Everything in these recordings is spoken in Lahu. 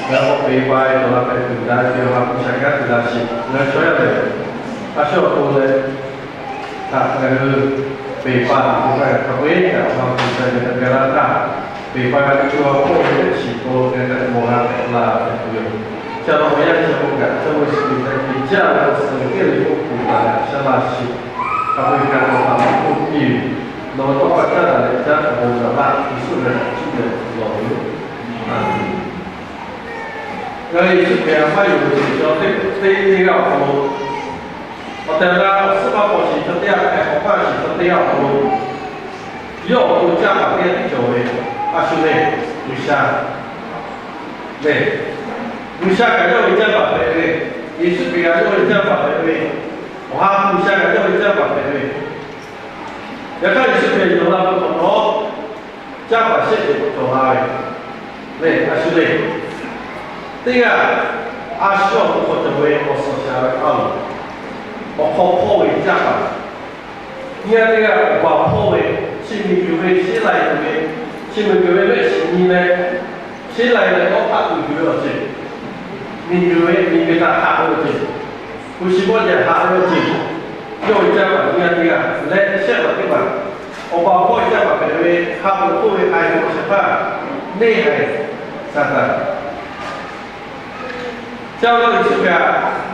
Ngaˬ hui k'awꞈ peˍ pa e cawˬ la hpehꞈ tuˬ daꞈ ve Awˬ ha hpu shaꞈ kanˉ te la sheˍ. Ngaˬ hui chaw yaˇ lehˬ, a shu awˬ to leh htaꞈ ngaˬ hui peˍ pa tuˬ k'o, hk'a peu-eˬ htaꞈ Awˬ ha hpu shaꞈ kanˉ te g'a laˇ htaˇ, peˍ pa g'a ve co ha hpawˇ ve shiˍ hk'aw lo ngaˬ hui mawˬ g'a hpehꞈ la hpehꞈ tuˬ yoˬ. Chi awˬ lawn awˬ yanˇ chi k'o, kaꞈ chaw mawˇ shiˍ ve ca ve jaˇ ve awˬ suhˍ g'euꞈ teˇ le k'oˆ kuˬ taˍ leh shaˉ laˇ sheˍ. Hk'a peu-eˬ kaꞈ nawˬ htaꞈ maˇ k'oˆ piˇ ve, nawˬ tawˇ pa caˉ daꞈ leh caˉ awˬ bon naꞈ laˇ Yeˍsuˆ ve htaꞈ cuˇ leh lawˬ ve yoˬ. Ngaˬ hui Yeˍsuˆ Hkriꞈ htaꞈ maˇ yonˍ ve chaw teˇ, teˇ g'aˇ awˬ hk'aw lo, awˬ tehˬ awˬ na awˬ suhˉ maˇ paw sheˍ chaw teˇ g'aˇ hpehꞈ, awˬ paˇ sheˍ chaw teˇ g'aˇ awˬ hk'aw lo, yawˇ awˬ to caˇ paˍ teˇ g'aˇ tiˉ cawˬ ve, a shu le, G'uiˬsha le. G'uiˬsha kaꞈ yawˇ ve caˇ paˍ hpehꞈ ve, Yeˍsuˆ Hkriꞈ kaꞈ yawˇ ve caˇ paˍ hpehꞈ ve, Awˬ ha hpu G'uiˬsha kaꞈ yawˇ ve caˇ paˍ hpehꞈ ve. Yaꞈ hk'aˇ, Yeˍsuˆ Hkriꞈ yonˍ la ve hk'awꞈ nawˉ, caˇ paˍ shehˆ ceuˬ k'awꞈ cawˬ la ve le. A shu le, teˇ g'aˇ, a shu awˬ to hk'aw cawˬ ve awˬ suhˍ shaˍ ve a loˍ, awˬ hk'aw hpawˇ ve caˇ paˍ. Nyi a teˇ g'aˇ, awˬ baˬ hpawˇ ve, chi miˬguiˬ ve sheˉ lai tuˬ ve, chi miˬguiˬ ve mehˆ shiˍ nyi leh, sheˉ lai leh tawˇ hk'aˆ tuˬ yuˬ ve awˬ ceuˬ, miˬguiˬ ve miˬguiˬ htaꞈ haꞈ ve awˬ ceuˬ, hpu shi mawˇ jaˇ haꞈ ve awˬ ceuˬ, yawˇ ve caˇ paˍ nyi a teˇ g'aˇ leh shehˆ laˬ teˇ maˬ, awˬ baˬ hpawˇ ve caˇ paˍ hpehꞈ ve, ha hpu hk'oˆ ve k'ai ve awˬ shehˍ hpaˇ, neˇ haiˬ Saˍtanˍ. Chi awˬ lawn Yeˍsuˆ Hkriꞈ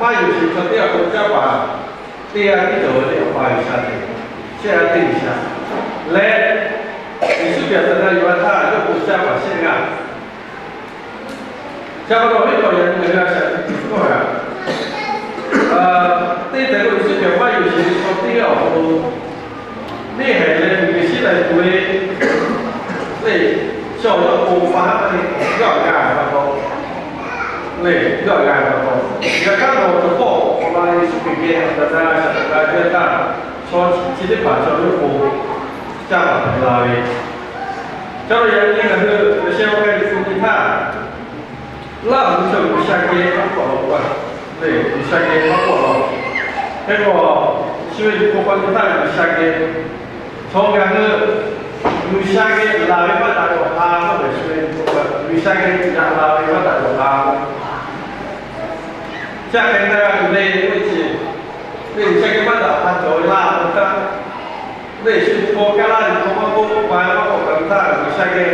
maˇ yonˍ sheˍ chaw teˇ g'aˇ k'o, caˇ paˍ teˇ g'aˇ tiˉ cawˬ ve le, Awˬ pa G'uiˬsha tehꞈ, shehˆ g'aˇ teˇ G'uiˬsha leh, Yeˍsuˆ Hkriꞈ htaꞈ na yuˬ a htaˇ, yawˇ k'o caˇ paˍ shehˆ g'aˇ. Chi pa taw, awˬ viˉ hk'aw yaꞈ nyi ngaˬ hui a shaꞈ teꞈ kuiˬ hkawˇ htaꞈ, teˇ tehꞈ k'o Yeˍsuˆ Hkriꞈ maˇ yonˍ sheˍ ve chaw teˇ g'aˇ awˬ hk'aw lo, neˇ haiˬ leh miˬguiˬ sheˉ lai tuˬ ve le, chaw yawˇ k'o pa haˉ maˇ heˆ, yawˇ htaꞈ g'a ve pa taw le, yawˇ htaꞈ g'a ve pa taw, yaꞈ hk'aˇ nawˬ cawˬ hpawˇ awˬ hk'aw lo Yeˍsuˆ Hkriꞈ geh awˬ tehˬ awˬ na shaꞈ teꞈ la ve teˇ yanˇ htaˇ, chaw chi teˇ hpaˍ chaw yawˇ k'o caˇ paˍ hpehꞈ la ve. Ca lo yaꞈ nyi ngaˬ hui G'uiˬsha ve k'ai ve hpu nyi htaˇ, laˇ hu chaw G'uiˬsha geh maˇ k'awꞈ law k'o, le, G'uiˬsha geh maˇ k'awꞈ law. Hk'e k'o, shu ve liꞈ hpu hk'aw nyi htaˇ G'uiˬsha geh, chaw ngaˬ hui G'uiˬsha geh laˬ ve maˇ daꞈ ve awˬ ha k'oˆ ve, shu ve liꞈ hpu hk'aw G'uiˬsha geh yaꞈ la ve maˇ daꞈ ve awˬ ha k'oˆ ve, chi hk'e te g'a tuˬ le k'oˆ ve chi, le G'uiˬsha geh maˇ daꞈ awˬ ha cawˬ ve laˇ ve htaˇ, le shu hk'aw kaˇ laˇ ve hk'aw maˇ k'oˆ, pa maˇ k'awꞈ kaꞈ ve htaˇ, G'uiˬsha geh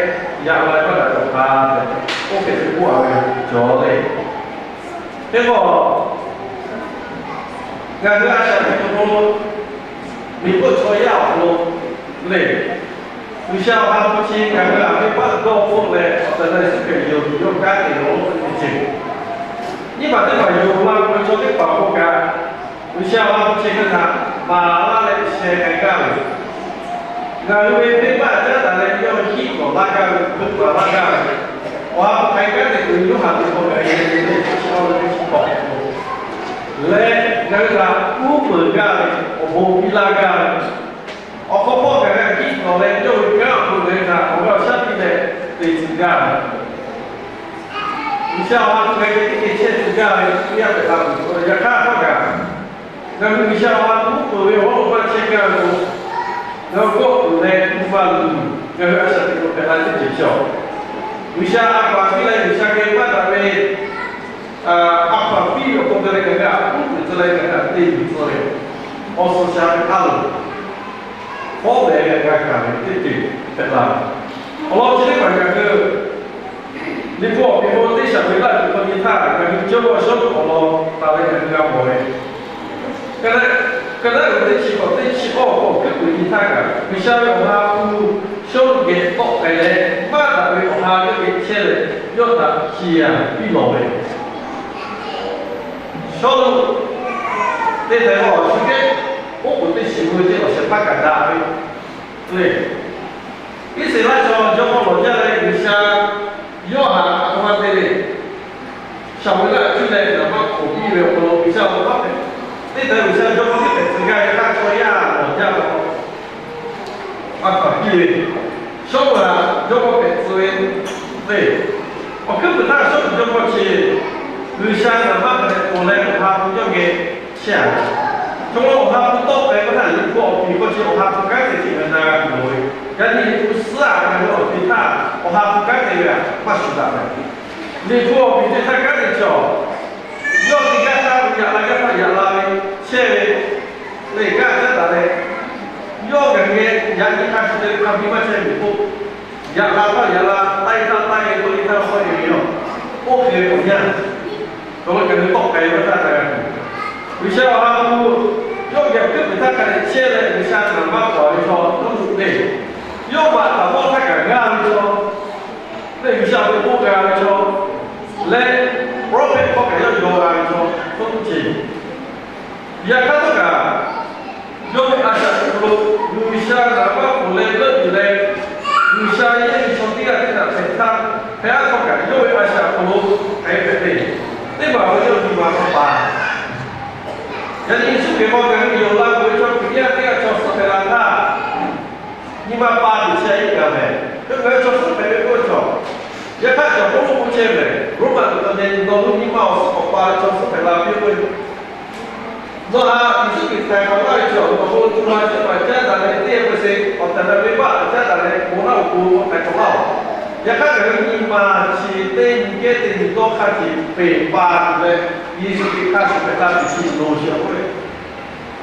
yaꞈ la ve maˇ daꞈ ve awˬ ha tehꞈ k'oˆ hpehꞈ ve k'oˆ a ve cawˬ le. Hk'e k'o, ngaˬ hui a shaꞈ teꞈ kuiˬ hk'aw lo, miˬ guˆ chaw yaˇ awˬ hk'aw lo le, G'uiˬsha awˬ ha hpu chi ngaˬ hui a venˇbaˆ dawˇ hpfuhˆ leh, awˬ tehˬ awˬ na Yeˍsuˆ Hkriꞈ yonˍ tuˬ yawˇ kanˉ te ve awˬ hk'aw lo teˇ ceuˬ, nyiˇ maˬ teˇ maˬ yonˍ la ve chaw teˇ hpaˍ awˬ hk'aw kaꞈ, G'uiˬsha awˬ ha hpu chi hk'e htaꞈ maˍ laˇ leh sheh k'ai gaˇ ve, ngaˬ hui ve venˇbaˆ caˉ daꞈ leh yawˇ hiˆ k'awꞈ laˇ gaˇ ve, hpeuꞈ maˍ laˇ gaˇ ve, awˬ ha hpu hk'aˬ hk'e gaˇ ve, Yoˇhanˬ liꞈ hk'aw ngaˬ hui nyi ve teˇ chi awˬ le teˇ chi hk'awꞈ leh, ngaˬ hui htaꞈ uˉ peunˍ gaˇ ve, awˬ bon piˇ laˇ gaˇ ve, awˬ hk'aw hpawˇ kaꞈ g'a hiˆ k'awꞈ leh yawˇ ve kanˉ awˬ hk'aw ngaˬ hui htaꞈ awˬ g'aˇ awˬ shaˉ piˇ leh te tcuh gaˇ ve, G'uiˬsha awˬ ha hpu ngaˬ hui teˇ geh chehˇ tcuh gaˇ ve, teˇ yanˇ hpehꞈ la tuˬ k'o, yaꞈ hk'aˇ hkawˇ kaꞈ, ngaˬ hui G'uiˬsha awˬ ha hpu uˉ peunˍ ve awˬ hawˉ lo maˇ chehˇ gaˇ ve k'o, ngaˬ hui g'awˇ peuˬ leh uˉ vaˇ luˬ, ngaˬ hui a shaꞈ teꞈ kuiˬ hpehꞈ la teˇ ceuˬ cawˬ. G'uiˬsha a hpaˍ piˇ leh G'uiˬsha geh maˇ daꞈ ve, a hpaˍ piˇ ve awˬ hk'aw te leh ngaˬ hui a uˉ peunˍ tcuh leh ngaˬ hui a te luˬ tcuh ve, awˬ suhˍ shaˍ ve a loˍ, fawˉ lehˬ ve g'a kaˍ ve teˇ ceuˬ hpehꞈ la. Awˬ lawn chi teˇ hpaˍ ngaˬ hui Liꞈ hpu awˬ piˍ hk'aw lo teˇ Saˍmo-eˍlaˆ liꞈ hk'aw nyi htaˇ, ngaˬ hui jawˇmawˇ Sawˉluꞈ awˬ lawn taˍ ve ngaˬ hui g'a mawˬ ve, ka naˉ, ka naˉ uiˍ teˇ chi hk'awꞈ teˇ chi awˇ hk'aw hkuiˉ puiˍ nyi htaˇ kaꞈ, G'uiˬsha ve awˬ ha hpu Sawˉluꞈ geh tawˆ k'ai leh, maˇ daꞈ ve awˬ ha yawˇ geh chehˇ leh, yawˇ htaꞈ ciˍ yanˍ piˇ lawˬ ve. Sawˉluꞈ teˇ htaꞈ awˬ shu kehˉ oˉ k'oˍ teˇ shiˍ ve ceh awˬ shehˍ hpaˇ kaꞈ daꞈ ve le. Iˉsaˍreˍlaˆ chaw jawˇmawˇ lawˬ jaˇ leh G'uiˬsha yawˇ htaꞈ a htoꞈ ma te le. Saˍmo-eˍlaˆ cuˇ leh naˍ baˆ hk'oˍ piˇ ve awˬ hk'aw lo G'uiˬsha awˬ hk'aw teˇ htaꞈ G'uiˬsha jawˇmawˇ teˇ hpehꞈ tcuh gaˇ ve hk'aˇ chaw yaˇ lawˬ jaˇ ve a hkaˍ piˇ ve, Sawˉluꞈ htaꞈ jawˇmawˇ hpehꞈ tcuh ve le. Awˬ hkuiˉ puiˍ htaˇ Sawˉluꞈ jawˇmawˇ chi G'uiˬsha naˍ baˆ hpehꞈ k'oˍ leh awˬ ha hpu yawˇ geh chehˇ a. Chaw lo awˬ ha hpu tawˆ k'ai ve htaˇ, liꞈ hpu awˬ piˍ hk'aw chi awˬ ha hpu kanˉ te ceh ve na g'a tuˬ loˍ ve, yaꞈ nyi liꞈ hpu suhˉ a ngaˬ hui awˬ piˍ htaˇ awˬ ha hpu kanˉ te ve a maˇ shuˍ daꞈ ve. Liꞈ hpu awˬ piˍ teˇ htaˇ kanˉ te cawˬ. Yawˇ te gaˇ htaˇ, yaꞈ la gaˇ htaˇ yaꞈ la ve chehˇ ve, lehˬ kanˉ caˉ taˍ leh, yawˇ ngaˬ hui yaꞈ nyi hk'a shuˍ te ve hk'a biˇ maˇ chehˇ ve k'o, yaꞈ la htaˇ yaꞈ la, taiˇ htaˇ taiˇ ve, tawˆ e htaˇ tawˆ e ve yoˬ. Oˇ hk'e ve awˬ yanˇ, cawˬ lo ngaˬ hui tawˆ k'ai ve htaˇ htaˇ g'a tuˬ, G'uiˬsha awˬ ha hpu yawˇ geh awˬ hkuiˉ puiˍ htaˇ hk'a dehꞈ chehˇ leh, G'uiˬsha naˍ baˆ k'awꞈ ve chaw, yawˇ hui lehˬ, yawˇ maꞈ htaꞈ mawˇ htaˇ kaꞈ g'aˇ ve chaw, lehˬ G'uiˬsha ve k'oˆ g'a ve chaw, leh prophet hkawˇ kaꞈ yawˇ yaw g'a ve chaw, tawˇ tuˬ ce. Yaꞈ hk'aˇ htawˇ kaꞈ, yawˇ ve a shaꞈ teꞈ hk'aw lo G'uiˬsha naˍ baˆ k'oˍ leh leuˆ yuˬ leh, G'uiˬsha yehˇ ve chaw teˇ g'aˇ teˇ g'aˇ hpehꞈ htaˇ, hk'e aˉ htawˇ kaꞈ yawˇ ve a shaꞈ awˬ hk'aw lo hk'aˬ hk'e hpehꞈ ve, teˇ maˬ ve yawˇ nyi ma hk'a paˍ. Yaꞈ nyi Yeˍsuˆ Hkriꞈ k'awꞈ ngaˬ hui yonˍ la peuˬ ve chaw Hkriꞈ yaˇ teˇ g'aˇ chaw suhˉ hpehꞈ la htaˇ, nyi ma pa tuˬ chehˇ a yeˇ g'a mehˍ. Hk'e ngaˬ hui chaw suhˉ hpehꞈ ve k'oˆ ve chaw, yaꞈ hk'aˇ cawˬ k'oˆ lo k'oˆ chehˇ mehˍ. Roˉmaꞈ tuˬ taw nyi nawˬ hui nyi ma awˬ suhˉ k'awꞈ pa ve chaw suhˉ hpehꞈ la piˇ k'oˆ ve, nawˬ ha Yeˍsuˆ Hkriꞈ htaiˍ hk'awꞈ laˇ ve chaw, nawˬ hui co ha chi paˍ caˉ daꞈ leh teˇ g'aˇ k'oˆ ve, awˬ tehˬ ve venˇbaˆ caˉ daꞈ leh bon laˇ awˬ pon htaiˍ hk'awꞈ laˇ-oˬ. Yaꞈ hk'aˇ ngaˬ hui nyi ma chi teˇ nyi kehˉ teˇ nyi dawˇ hk'aˇ ce peˬ pa tuˬ leh, Yeˍsuˆ Hkriꞈ hk'a shuˍ hpehꞈ la tuˬ chi loˍ sheˍ k'oˆ ve,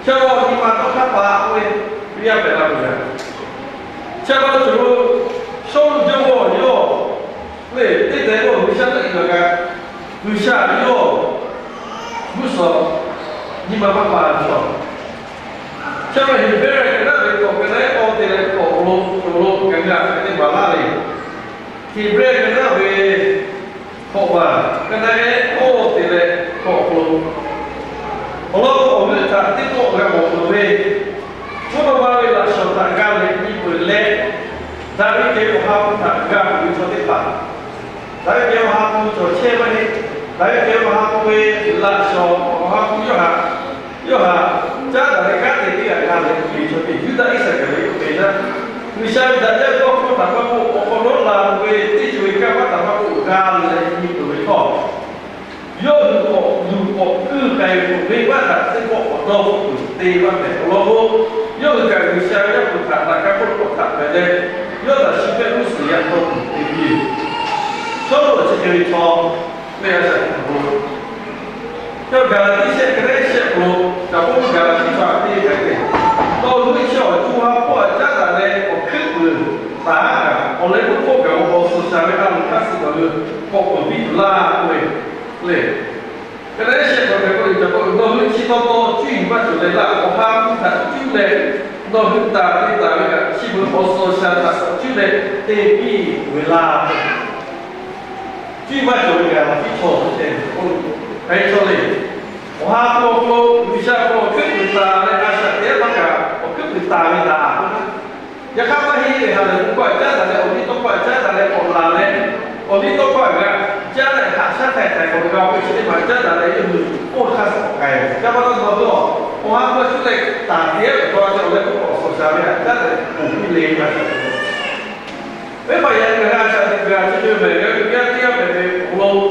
chi awˬ nyi ma dawˇ hk'aˇ pa k'oˆ ve, Hkriꞈ yaˇ hpehꞈ la ve yoˬ. Chi pa cawˬ lo, Sawˉluꞈ jawˇmawˇ yawˇ lehˬ teˇ tehꞈ k'o G'uiˬsha leuˆ yuˬ kaꞈ, G'uiˬsha yawˇ g'uˇ suhˍ nyi ma maˇ pa ve chaw. Chi pa Heˍbrehˇ hk'aˬ htaˇ ve k'awꞈ hk'e leh k'awꞈ te leh k'awꞈ lo k'awꞈ lo ngaˬ hui a hk'e te baˬ laˇ le. Heˍbrehˇ hk'aˬ htaˇ ve hkawꞈ maˬ hk'aˬ htaˇ ve k'awꞈ te leh k'awꞈ lo, awˬ lawn k'o awˬ g'euˆ htaꞈ teˇ pawˆ g'a mawˬ peuˬ ve, mvuhˇ naw ma ve laꞈ shawnˍ htaꞈ g'a lehˬ nyi peuˬ leh, daꞈ ve kehˬ ve awˬ ha hpu htaꞈ g'a peuˬ ve chaw teˇ hpaˍ, daꞈ ve kehˬ ve awˬ ha hpu cawˬ chehˇ maˇ heˆ. Daꞈ ve kehˬ ve awˬ ha hpu ve laꞈ shawnˍ awˬ ha hpu yawˇ htaꞈ, yawˇ htaꞈ caˉ daꞈ ve kanˉ te teˇ g'aˇ g'a lehˬ ve chaw teˇ Yuˇdaꞈ Iˉsaˍkaˍriˍoˆ ve na, G'uiˬsha ve daꞈ jaˇ ve tawˇ hkawˇ htaꞈ maˇ k'oˆ, awˬ hk'awꞈ nawˉ la ve teˇ ceuˬ ve kanˇ paˆ htaꞈ maˇ k'oˆ, g'a lehˬ nyi peuˬ ve htawˇ, yawˇ hui k'awꞈ luˬ k'awꞈ kuiˇ k'ai ve k'o, venˇbaˆ htaꞈ teˇ pawˆ k'awꞈ dawˇ hpfuhˆ tuˬ te maˇ hpehꞈ awˬ lawn k'o, yawˇ hui kaꞈ G'uiˬsha ve Yaˇ hpu htaꞈ laꞈ ka hk'oˆ lo k'awꞈ htaꞈ hpehꞈ leh, yawˇ htaꞈ shi pehˆ g'uˇ suhˍ yaꞈ taw tuˬ te piˇ ve. Sawˉluꞈ chi hk'e ve chaw, lehˬ a shaꞈ teꞈ hk'aw lo, yawˇ Gaˍlaˍtiˆ shehˆ hk'e leh shehˆ hk'aw lo, Caˍ Pawˇluꞈ Gaˍlaˍtiˆ chaw htaꞈ te hk'e te, nawˬ hui chi awˬ co ha hpawˇ htaꞈ caˉ daꞈ leh awˬ hkuiˉ puiˍ taˍ haˉ kaꞈ, awˬ leh meuˇ hk'oˆ kaꞈ awˬ suhˍ shaˍ ve a loˍ hk'aˇ suh nawˬ hui k'awꞈ peuˬ piˇ tuˬ laˇ k'oˆ ve le. Hk'e leh shehˆ hk'aw hk'e k'oˆ ve, Caˍ Pawˇluꞈ, nawˬ hui chi taw taw cuˇ yiˍ maˇ cawˬ leh laˇ, awˬ ha hpu htaꞈ cuˇ leh, nawˬ hui taˍ ve taˍ ve kaꞈ chi beuꞈ awˬ suhˍ shaˍ htaꞈ cuˇ leh te piˇ ve laˇ. Cuˇ maˇ cawˬ ve kaꞈ a ciˉ chaw te, a ciˉ chaw le. Awˬ ha hpu awˬ hk'aw lo G'uiˬsha awˬ hk'aw lo awˬ hkuiˉ puiˍ taˍ leh a shaꞈ teꞈ yaˇ htaˇ kaꞈ awˬ hkuiˉ puiˍ taˍ ve daꞈ k'o, yaꞈ hk'aˇ maˇ heˆ ve ha lehˬ, mvuhˇ hkawˇ htaꞈ caˉ daꞈ leh awˬ liˇ tawˇ hkawˇ htaꞈ caˉ daꞈ leh k'awꞈ laˬ leh, awˬ liˇ tawˇ hkawˇ htaꞈ g'a caˉ leh haꞈ shaˉ htaiˍ htaiˍ k'awꞈ g'a ve chi teˇ maˬ caˉ daꞈ leh yawˇ hui oˇ hk'aˇ suh k'awꞈ k'ai ve. Ca pa taw nawˬ hui awˬ ha hpu cuˇ leh taˍ te yaˇ kaꞈ taw a te awˬ leh k'oˆ k'awꞈ suhˍ shaˍ ve htaꞈ caˉ leh ponˬ piˇ le ve a shaꞈ teꞈ Venˇbaˆ yaꞈ nyi ngaˬ hui a shaꞈ teꞈ kuiˬ a chi ceuˬ mehˍ g'a ve yaˇ teˇ g'aˇ hpehꞈ ve awˬ hk'aw lo,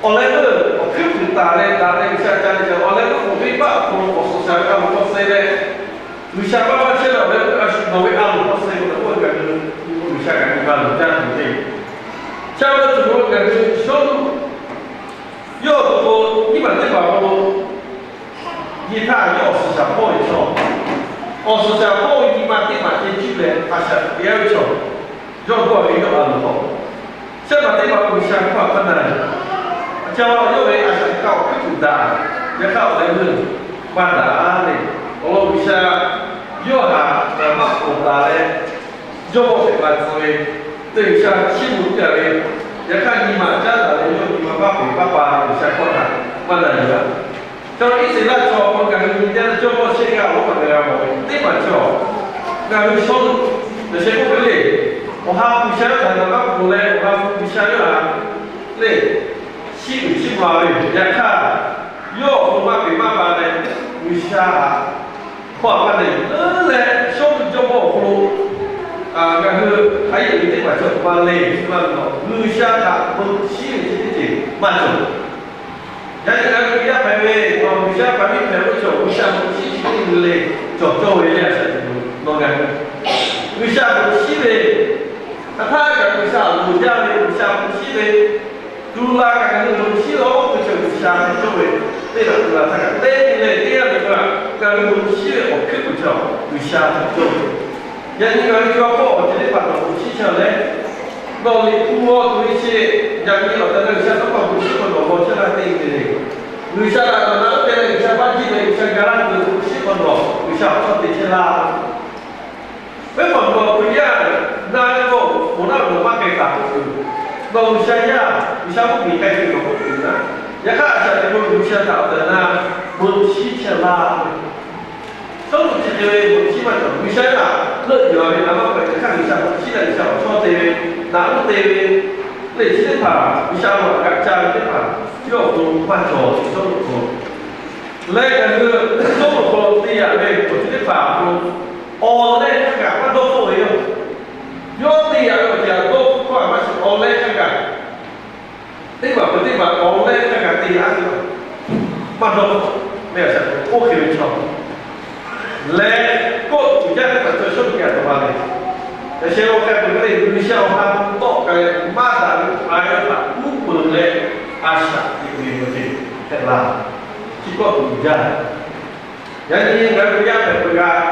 awˬ leh meuˇ awˬ hkuiˉ puiˍ taˍ leh daꞈ leh G'uiˬsha ca leh ca awˬ leh meuˇ k'o venˇbaˆ awˬ hk'aw lo k'awꞈ suhˍ shaˍ ve a loˍ hk'aw suh leh, G'uiˬsha maˇ maˇ chehˇ leh awˬ leh meuˇ a shu nawˬ ve a loˍ hk'aw suh ve k'o, ngaˬ hui G'uiˬsha kaꞈ nyi ma loˍ jaˇ tuˬ ve. Chi a ve tuˬ lo ngaˬ hui Sawˉluꞈ yawˇ awˬ to nyiˇ maˬ teˇ maˬ awˬ hk'aw lo nyi htaˇ yawˇ awˬ suhˍ shaˍ hpawˇ ve chaw, awˬ suhˍ shaˍ hpawˇ ve nyi ma teˇ maˬ ceh cuˇ leh a shaꞈ teꞈ yaˇ ve chaw, yawˇ hkawˇ ve yawˇ a loˍ hk'aw, shehˆ maˬ teˇ maˬ G'uiˬsha hkawˇ htaꞈ maˇ na ve, a ca yawˇ ve a shaꞈ teꞈ hk'aˇ awˬ hkuiˉ puiˍ daꞈ, yaꞈ hk'aˇ awˬ leh meuˇ maˇ daꞈ le. Awˬ lawn G'uiˬsha yawˇ htaꞈ maˇ k'awꞈ taˍ leh, jawˇmawˇ hpehꞈ la tcuh ve, te G'uiˬsha chiˇ mvuh piˇ a ve, yaꞈ hk'aˇ nyi ma caˉ daꞈ leh yawˇ nyi ma maˇ peˬ maˇ pa ve G'uiˬsha hkawˇ htaꞈ maˇ na yuˬ a. Chaw Iˉsaˍreˍlaˆ chaw ngaˬ hui nyi jaˇ jawˇmawˇ shehˆ g'aˇ awˬ hk'aw lo g'a mawˬ ve teˇ maˬ chaw, ngaˬ hui Sawˉluꞈ, G'uiˬsha k'oˆ ve le, awˬ ha hpu G'uiˬsha yawˇ htaꞈ na maˇ k'oˆ leh awˬ ha hpu G'uiˬsha yawˇ htaꞈ le, chiˇ uiˍ chiˇ mvuh ve, yaꞈ hk'aˇ yawˇ awˬ hk'aw lo maˇ peˬ maˇ pa leh, G'uiˬsha htaꞈ hkawˇ htaꞈ maˇ na yuˬ leh, Sawˉluꞈ jawˇmawˇ awˬ hk'aw lo ngaˬ hui a yehˬ uiˍ teˇ hpaˍ cawˬ ma le, maˇ ve a G'uiˬsha htaꞈ bon chiˇ ve chi teˇ ceuˬ maˇ cawˬ. Yaꞈ nyi ngaˬ hui Hkriꞈ yaˇ hpehꞈ ve, nawˬ G'uiˬsha hpaˍ miˇ hpehꞈ ve chaw G'uiˬsha bon chiˇ chi teˇ ceuˬ le cawˬ cawˇ ve le a shaꞈ teꞈ lo nawˬ ngaˬ hui G'uiˬsha bon chiˇ ve, hk'aˬ htaˇ kaꞈ G'uiˬsha loˍ jaˇ ve G'uiˬsha bon chiˇ ve, G'uiˬsha htaꞈ cawˇ ve teˇ g'aˇ la htaˇ kaꞈ teˇ nyi leh teˇ g'aˇ le k'o, ngaˬ hui bon shiˉ ve awˬ hkuiˉ puiˍ chi G'uiˬsha htaꞈ cawˇ ve. Yaꞈ nyi ngaˬ hui chaw hk'aw awˬ ceuˬ teˇ hpaˍ nawˬ bon shiˉ chaw leh, nawˬ liꞈ hpu g'aw tuˬ ve chi, yaꞈ nyi awˬ tehˬ leh G'uiˬsha tawˇ hkawˇ bon shiˉ hk'aw nawˬ g'aw chehˇ laˇ teˇ nyi le. G'uiˬsha htaꞈ nawˬ na oˇ te leh G'uiˬsha maˇ jiˇ leh G'uiˬsha ga laˇ tuˬ bon shiˉ hk'aw nawˬ G'uiˬsha awˬ chawˇ te chehˇ laˇ. Venˇ baˆ nawˬ hk'aw yaˇ na ve k'o, moˬ naˆ ve nawˬ maˇ k'ai taˍ k'oˆ tuˬ, nawˬ G'uiˬsha yaˇ, G'uiˬsha mvuhˇmiˬ k'ai tuˬ nawˬ k'oˆ tuˬ na. Yaꞈ hk'aˇ a shaꞈ teꞈ k'o G'uiˬsha htaꞈ awˬ tehˬ na bon shiˉ chehˇ laˇ ve. Sawˉluꞈ chi hk'e ve bon shiˉ maˇ cawˬ. G'uiˬsha yaˇ leuˆ yuˬ ve naˍ maˇ k'ai, yaꞈ hk'aˇ G'uiˬsha bon shiˉ leh G'uiˬsha awˬ chawˇ te ve, naˍ uˉ te ve, leh chi teˇ hpaˍ G'uiˬsha awˬ htaꞈ kaꞈ ca ve teˇ hpaˍ yawˇ awˬ to maˇ cawˬ ve Sawˉluꞈ hk'aw. Leh ngaˬ hui Sawˉluꞈ hk'aw te yaꞈ ve awˬ ceuˬ teˇ hpaˍ awˬ hk'aw lo awˬ leh hk'a gaˬ maˇ dawˇ hpfuhˆ ve yoˬ. Yawˇ te yaꞈ ve awˬ ceuˬ htaꞈ dawˇ hpfuhˆ hkawˇ a maˇ shiˍ, awˬ leh hk'a gaˬ teˇ hpaˍ peuˬ teˇ hpaˍ awˬ leh hk'a gaˬ te yaꞈ ve maˇ dawˇ hpfuhˆ ve a shaꞈ teꞈ k'o oˇ hk'e ve chaw leh, kawˆ tuˬ jaˇ ve pa taw Sawˉluꞈ htaꞈ dawˇ hpfuhˆ ve. Yaꞈ sheh lo k'ai peuˬ ve le, G'uiˬsha awˬ ha hpu tawˆ k'ai leh maˇ daꞈ ve hk'a yawˇ htaꞈ uˉ peunˍ leh a shaꞈ teꞈ ve awˬ ceuˬ hpehꞈ la. Chi kawˆ tuˬ jaˇ. Yaꞈ nyi ngaˬ hui yaˇ hpehꞈ peuˬ kaꞈ,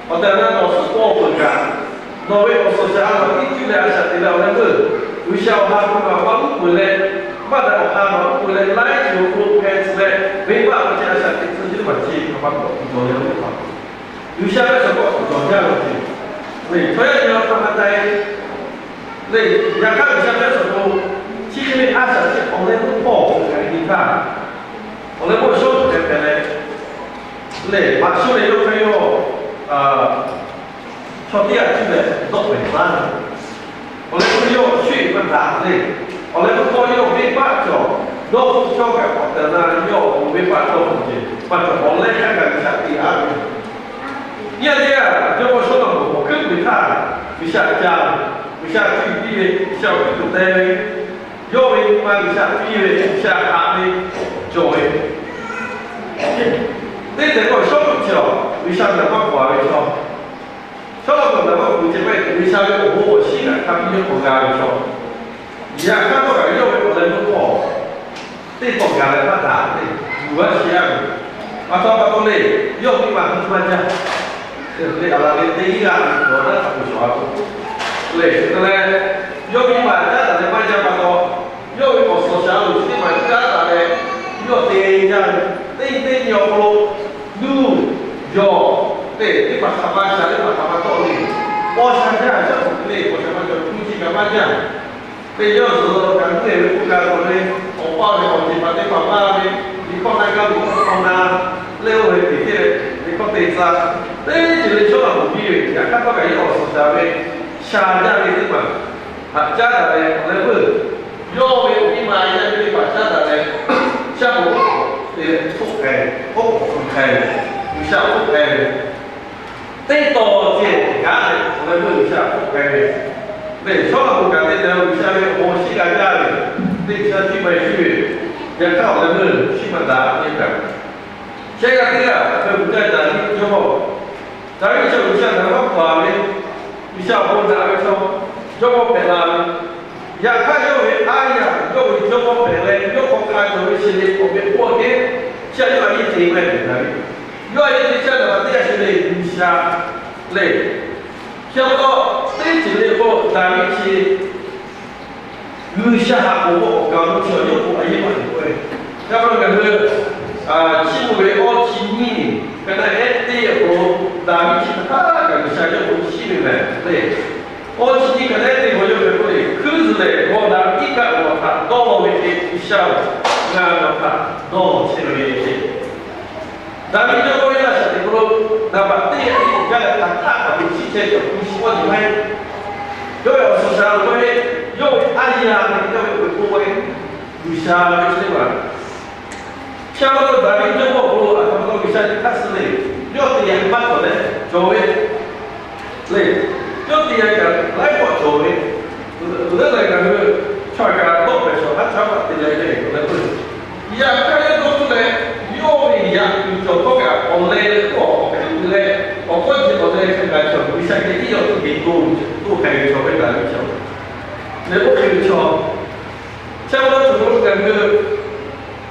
awˬ tehˬ awˬ na nawˬ suhˉ k'awꞈ peuˬ kaꞈ, nawˬ ve awˬ suhˍ shaˍ a laˬ tiˉ cuˇ leh a shaꞈ teꞈ leh awˬ leh veuˇ, G'uiˬsha awˬ ha hpu maˇ uˉ peunˍ leh, maˇ daꞈ awˬ ha maˇ uˉ peunˍ leh laiˉ ceuˬ awˬ hk'aw lo hpeh tcuh leh, venˇbaˆ awˬ ceh a shaꞈ teꞈ tcuh chi teˇ hpaˍ chi hk'aˬ ma k'awꞈ tuˬ cawˬ leh ve teˇ hpaˍ, G'uiˬsha ve suhˍ k'awꞈ tuˬ cawˬ jaˇ ve awˬ ceuˬ, ve chaw yaˇ nyi a hk'aˇ ma ta e le. Yaꞈ hk'aˇ G'uiˬsha ve suhˍ k'o, chi hk'e ve a shaꞈ chi awˬ leh veuˇ hpawˇ awˬ hk'aw lo hpehꞈ ve teˇ hpaˍ, awˬ leh veuˇ Sawˉluꞈ hk'e hpehꞈ leh, lehˬ maꞈ shuˉ leh yawˇ hk'e yawˇ chaw teˇ g'aˇ cuˇ leh dawˆ pehˍ laˇ ve. Awˬ leh veuˇ yawˇ shu maˇ daꞈ le. Awˬ leh veuˇ hpawˇ yawˇ venˇbaˆ cawˬ, dawˇ hpfuhˆ cawˇ kaꞈ k'awꞈ tehˬ na yawˇ awˬ pon venˇbaˆ dawˇ hpfuhˆ ceh maˇ cawˬ, awˬ leh hk'a gaˬ G'uiˬsha te a ve. Nyi a teˇ g'aˇ jawˇmawˇ Sawˉlaꞈmonˍ awˬ hkuiˉ puiˍ htaˇ G'uiˬsha ca, G'uiˬsha cuˇ yiˍ piˇ ve, G'uiˬsha awˬ hkuiˉ puiˍ teh ve, yawˇ ve nyi ma G'uiˬsha piˇ ve, G'uiˬsha haꞈ ve cawˬ ve. Teˇ tehꞈ k'o Sawˉluꞈ chi awˬ G'uiˬsha ngaˬ maˇ k'awꞈ ve chaw, Sawˉlaꞈmonˍ ngaˬ maˇ k'awꞈ ceh maˇ heˆ, G'uiˬsha ve awˬ bon awˬ shiˉ ngaˬ hk'a piˇ yawˇ k'awꞈ g'a ve chaw. Yaꞈ hk'aˇ htawˇ kaꞈ yawˇ ve awˬ leh veuˇ hpawˇ teˇ tawˆ gaˬ leh maˇ daꞈ ve, yuˬ g'a shiˍ a ve. Pa taw pa taw le, yawˇ miˇ ma hui maˇ jaˇ. Leh a la ve teˇ g'aˇ ve nawˬ naˉ hk'a peu shawˍ a k'o, leh leh, yawˇ miˇ ma caˉ daꞈ leh maˇ jaˇ pa taw, yawˇ ve awˬ suhˍ shaˍ a loˬ chi teˇ maˬ caˉ daꞈ leh, yawˇ te jaˇ ve, teˇ nyi teˇ nyi awˬ hk'aw lo nuˇ yawˬ te teˇ hpaˍ hk'aˬ ma shaˍ teˇ hpaˍ hk'aˬ ma tawˆ le, paw sha jaˇ shaˉ tuˬ le, paw sha maˇ cawˬ, nuˇ chi kaꞈ maˇ jaˇ. Teˇ yawˇ zuhˬ lo kaꞈ nuˇ e ve k'oˆ g'a tuˬ ve, awˬ paˇ ve awˬ ceˬ paˍ teˇ hpaˍ maˇ ve, liꞈ hkawˇ na gaˇ ve awˬ hkawˇ na, leh oˇ ve teˇ ceuˬ, liꞈ hkawˇ te tcuh, teˇ ceuˬ le Sawˉlaꞈmonˍ piˇ ve, yaꞈ hk'aˇ htawˇ kaꞈ yawˇ awˬ suhˍ shaˍ ve, shaˍ jaˇ ve teˇ maˬ htaꞈ caˉ daꞈ leh awˬ leh veuˇ, yawˇ ve awˬ miˇ ma yaˇ miˇ teˇ hpaˍ caˉ daꞈ leh, shaˉ k'oˍ te leh hk'oˆ k'ai, k'oˆ k'oˍ hk'aw k'ai ve, G'uiˬsha hk'oˆ k'ai ve, teˇ taw ceh gaˉ leh awˬ leh veuˇ G'uiˬsha hk'oˆ k'ai ve, leh Sawˉlaꞈmonˍ kaꞈ te leh G'uiˬsha ve awˬ bon shiˉ g'a jaˇ ve, teˇ G'uiˬsha cuˇ yiˍ ve, yaꞈ hk'aˇ awˬ leh veuˇ shu maˇ daꞈ ve kaꞈ, shehˆ g'aˇ teˇ g'aˇ hk'e k'oˆ jaˇ, Daˍviˆ jawˇmawˇ. Daˍviˆ chaw G'uiˬsha htaꞈ maˇ hpaw ve, G'uiˬsha awˬ bon daꞈ ve chaw, jawˇmawˇ hpehꞈ la ve. Yaꞈ hk'aˇ yawˇ ve aˉ yaˇ, yawˇ ve jawˇmawˇ hpehꞈ leh yawˇ hk'aw hk'a cawˬ ve shiˍ le k'awꞈ ve k'oˆ a kehˉ, chi a yawˇ a yeˇ te maˇ heˆ Daˍviˆ. Yawˇ a yeˇ te chi a naˍ baˬ teˇ g'aˇ shiˍ le G'uiˬsha lehˬ, chi a pa taw teˇ ceuˬ le k'o Daˍviˆ chi G'uiˬsha haꞈ k'oˍ k'o awˬ kaˍ awˬ nu chi awˬ yawˇ k'o a yeˇ maˇ heˆ k'oˆ ve. Yaꞈ hk'aˇ ngaˬ hui chiˇ mvuh ve awˇ chi nyiˇ ka naˉ ehˉ teˇ awˬ hk'aw lo Daˍviˆ chi hk'aˬ htaˇ kaꞈ G'uiˬsha yawˇ k'o chiˇ ve mehˍ le. Awˇ chi nyiˇ ka naˉ ehˉ teˇ hk'aw yawˇ ve k'oˆ le, hkuiˉ zuhˬ lehˬ, g'aw daꞈ iˉ kaˆ awˬ htaꞈ dawˇ law ve hk'e G'uiˬsha-oˬ, ngaˬ nawˬ htaꞈ dawˇ law chehˇ ve le. Daˍviˆ jawˇmawˇ ve laˇ shaˍ teꞈ hk'aw lo naˍ baˬ teˇ g'aˇ tiˉ k'awꞈ jaˇ leh hk'aˬ htaˇ kaꞈ ve shiˉ chehˇ cawˬ hpu shi k'awˇ nyi maˇ heˆ. Yawˇ ve awˬ suhˍ shaˍ lo k'oˆ ve, yawˇ ve aˉ yaˇ ve yawˇ ve k'oˆ ve, G'uiˬsha ve chi teˇ maˬ. Chi a pa taw Daˍviˆ jawˇmawˇ awˬ hk'aw lo a hk'aˬ ma taw G'uiˬsha nyi hk'aˇ suh le, yawˇ te yaꞈ maˇ cawˬ leh cawˬ ve le. Yawˇ te yaꞈ kaꞈ laiˉ pawˆ cawˬ ve, leuˉ leh ngaˬ hui chaw kaꞈ dawˆ pehˍ shawˍ haˉ chaw haˉ paˆ te leh ve awˬ leh veuˇ, yaꞈ hk'aˇ yawˇ dawˇ tuˬ leh, yawˇ ve yaꞈ kuiˬ cawˬ htawˇ kaꞈ awˬ leh leh k'oˆ awˬ hk'e te leh, awˬ k'awˇ ceuˬ awˬ leh hk'e ngaˬ cawˬ G'uiˬsha hk'e tiˉ yawˇ tuˬ te to, to hk'e ve chaw ve Daˍviˆ chaw leh oˇ hk'e ve chaw. Chi a pa taw cawˬ lo ngaˬ hui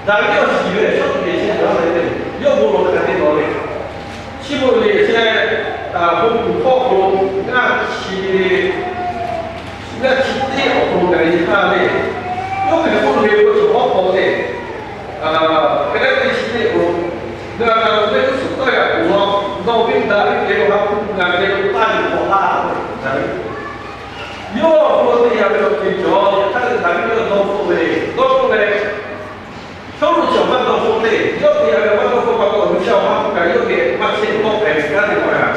Daˍviˆ yawˇ shiˍ ve Sawˉluꞈ geh chehˇ cawˬ laˇ ve, yawˇ bon lawˬ hk'aˬ hk'e tawˍ ve, chi beuꞈ lehˬ chehˇ, bon kuˬ hkawˇ hk'aw lo ngaˇ chi ngaˇ chi teˇ awˬ hk'aw lo gaˬ ve htaˇ le, yawˇ hk'e k'oˆ ve k'o, chaw hawˉ hk'aw le, hk'e leh teˇ chi teˇ awˬ hk'aw lo, ngaˬ htaꞈ ve uˉ suhˍ taˇ g'a k'oˍ law, nawˬ ve daꞈ ve kehˬ ve awˬ ha hpu ngaˬ geh lo taˇ yuˬ k'awꞈ laˇ ve, Daˍviˆ yawˇ awˬ hk'aw lo te yaꞈ ve awˬ ceuˬ cawˬ. Yaꞈ hk'aˇ Daˍviˆ yawˇ dawˇ hpfuhˆ ve, dawˇ hpfuhˆ leh, Sawˉluꞈ chi awˬ maˇ dawˇ hpfuhˆ le. Yawˇ te yaꞈ ve awˬ maˇ dawˇ hpfuhˆ pa taw, G'uiˬsha awˬ ha hpu kaꞈ yawˇ geh maˇ chehˇ tawˆ hpehꞈ ve kanˉ te maˇ g'a.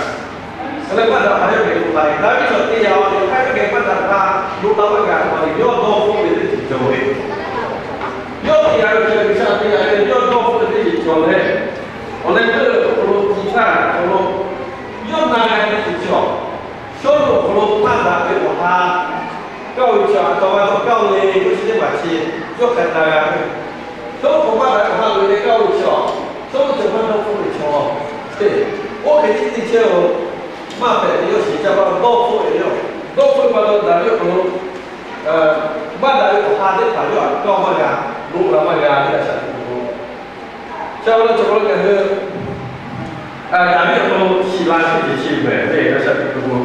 Hk'e leh maˇ daꞈ ha yawˇ geh k'oˆ taˍ ve, Daˍviˆ chaw te yaꞈ ve hk'aˇ yawˇ geh maˇ daꞈ ha lo la maˇ g'a pa taw, yawˇ dawˇ hpfuhˆ ve teˇ ceuˬ cawˬ ve. Yawˇ te yaꞈ ve chi G'uiˬsha te yaꞈ ve yawˇ dawˇ hpfuhˆ ve teˇ ceuˬ cawˬ leh, awˬ leh meuˇ awˬ hk'aw lo nyi htaˇ awˬ hk'aw lo yawˇ na g'a ve teˇ ceuˬ cawˬ. Sawˉluꞈ awˬ hk'aw lo maˇ daꞈ ve awˬ ha kaˇ ve chi a taw g'a taw kaˇ le, yawˇ chi teˇ hpaˍ chi yawˇ hk'aˬ hk'e na g'a ve. Sawˉluꞈ hk'aw maˇ daꞈ ve awˬ ha loꞈ e leh kaˇ ve chi a, Sawˉluꞈ chi maˇ dawˇ hpfuhˆ ve chaw, oˇ hk'e tiˉ teˇ chehˇ-oˬ, maˇ hpehꞈ ve yawˇ shiˍ caˇ pa dawˇ hpfuhˆ ve yoˬ. Dawˇ hpfuhˆ ve pa taw Daˍviˆ awˬ hk'aw lo maˇ daꞈ ve awˬ ha teˇ hpaˍ yawˇ htaꞈ kawˇ maˇ g'a, loꞈ la maˇ g'a ve a shaꞈ teꞈ k'o, chi a lo chaw lo ngaˬ hui Daˍviˆ awˬ hk'aw lo shiˍ la ve teˇ ceuˬ chi mehˍ ve a shaꞈ teꞈ k'o,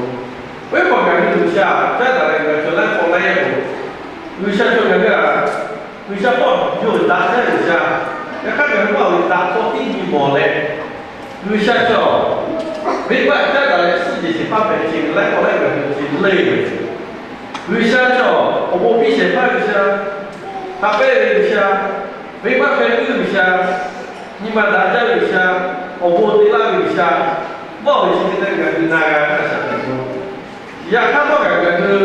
oˇ ve hk'aw ngaˬ hui G'uiˬsha caˉ daꞈ leh ngaˬ hui chaw laiˉ hk'awꞈ laiˉ yaˇ k'o, G'uiˬsha chaw ngaˬ hui a, G'uiˬsha hpawˇ yawˇ daꞈ chehˇ G'uiˬsha. Yaꞈ hk'aˇ ngaˬ hui maˇ awˬ ve daꞈ hk'aw tiˉ nyi mawˬ leh, G'uiˬsha chaw venˇbaˆ caˉ daꞈ leh suhˉ jehˬ shehˍ hpaˇ hpehꞈ ve chi laiˉ hk'awꞈ laiˉ ngaˬ hui chi le ve. G'uiˬsha chaw awˬ bon piˇ shehˍ hpaˇ G'uiˬsha, ha pehˇ ve G'uiˬsha, venˇbaˆ hpehˇ puiˉ ve G'uiˬsha, nyi ma daꞈ jaˇ ve G'uiˬsha, awˬ bon te laˇ ve G'uiˬsha, maˇ awˬ ve chi teˇ htaˇ ngaˬ hui na g'a ve a shaꞈ teꞈ k'o, yaꞈ hk'aˇ tawˇ kaꞈ ngaˬ hui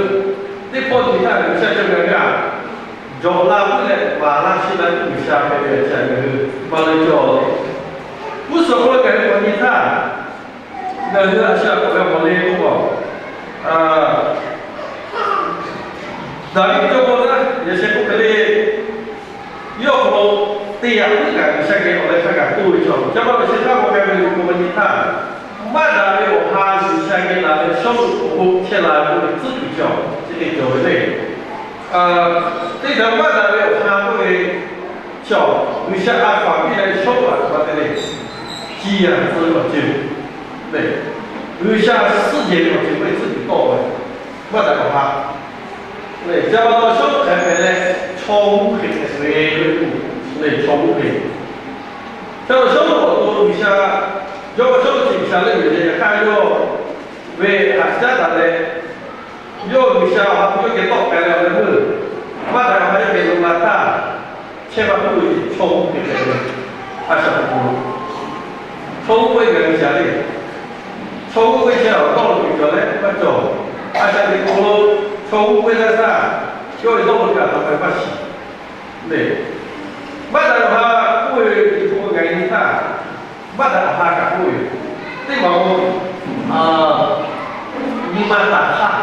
teˇ pawˆ nyi htaˇ G'uiˬsha chaw ngaˬ hui a, jawꞈ la puiˉ leh maˍ laˇ sheˆ la puiˉ G'uiˬsha hpehꞈ ve chi ngaˬ hui maˇ leuˆ cawˬ le. G'uˇ suhˍ hk'aw lo ngaˬ hui k'awꞈ nyi htaˇ, ngaˬ hui a shaꞈ k'awꞈ g'a mawˬ le k'oˆ k'o, Daˍviˆ jawˇmawˇ htaˇ yaꞈ sheh k'oˆ hk'e le, yawˇ hk'aw lo te yaꞈ puiˉ kaꞈ G'uiˬsha geh awˬ leh hk'a gaˬ k'oˆ ve chaw, ca ma ve sheh htaˇ k'awꞈ g'a ve k'o, maˇ nyi htaˇ, maˇ daꞈ ve awˬ ha G'uiˬsha geh laˬ leh Sawˉluꞈ awˬ hk'oˆ chehˇ la ve k'oˆ ve tcuhˉ kuiˬ chaw chi te cawˬ ve le. Teˇ htaꞈ maˇ daꞈ ve awˬ ha k'oˆ ve chaw, G'uiˬsha a hkaw anˬ piˇ leh Sawˉluꞈ a hkaw a te le, ci a tcuh ve awˬ ceuˬ le, G'uiˬsha suhˉ jehˬ ve awˬ ceuˬ ve tcuhˉ kuiˬ tawˆ ve, maˇ daꞈ awˬ ha le. Ca ma taw Sawˉluꞈ hk'e hpehꞈ leh, chaw g'uˇ hk'e hpehꞈ ve le, chaw g'uˇ hk'e. Ca ma Sawˉluꞈ awˬ to G'uiˬsha, yawˇ Sawˉluꞈ chi G'uiˬsha leuˆ yuˬ leh yaꞈ hk'aˇ yawˇ ve htaꞈ caˉ daꞈ leh, yawˇ G'uiˬsha awˬ ha hpu yawˇ geh tawˆ k'ai leh awˬ leh meuˇ maˇ daꞈ awˬ ha yawˇ geh lo la htaˇ, chehˇ maˇ k'oˆ ve chaw g'uˇ hk'e hpehꞈ ve, a shaꞈ teꞈ k'o, chaw g'uˇ ve ngaˬ G'uiˬsha le. Chaw g'uˇ ve chehˇ awˬ tawˇ lo kuˬ cawˬ leh maˇ cawˬ. A shaꞈ teꞈ k'o, chaw g'uˇ ve laˇ htaˇ, yawˇ ve tawˇ lo kaꞈ taꞈ k'ai maˇ shiˍ le. Maˇ daꞈ awˬ ha k'oˆ ve, teˇ hk'oˆ ngaˬ nyi htaˇ, maˇ daꞈ awˬ ha kaꞈ k'oˆ ve, teˇ maˬ o, nyi ma taˍ hk'aˇ,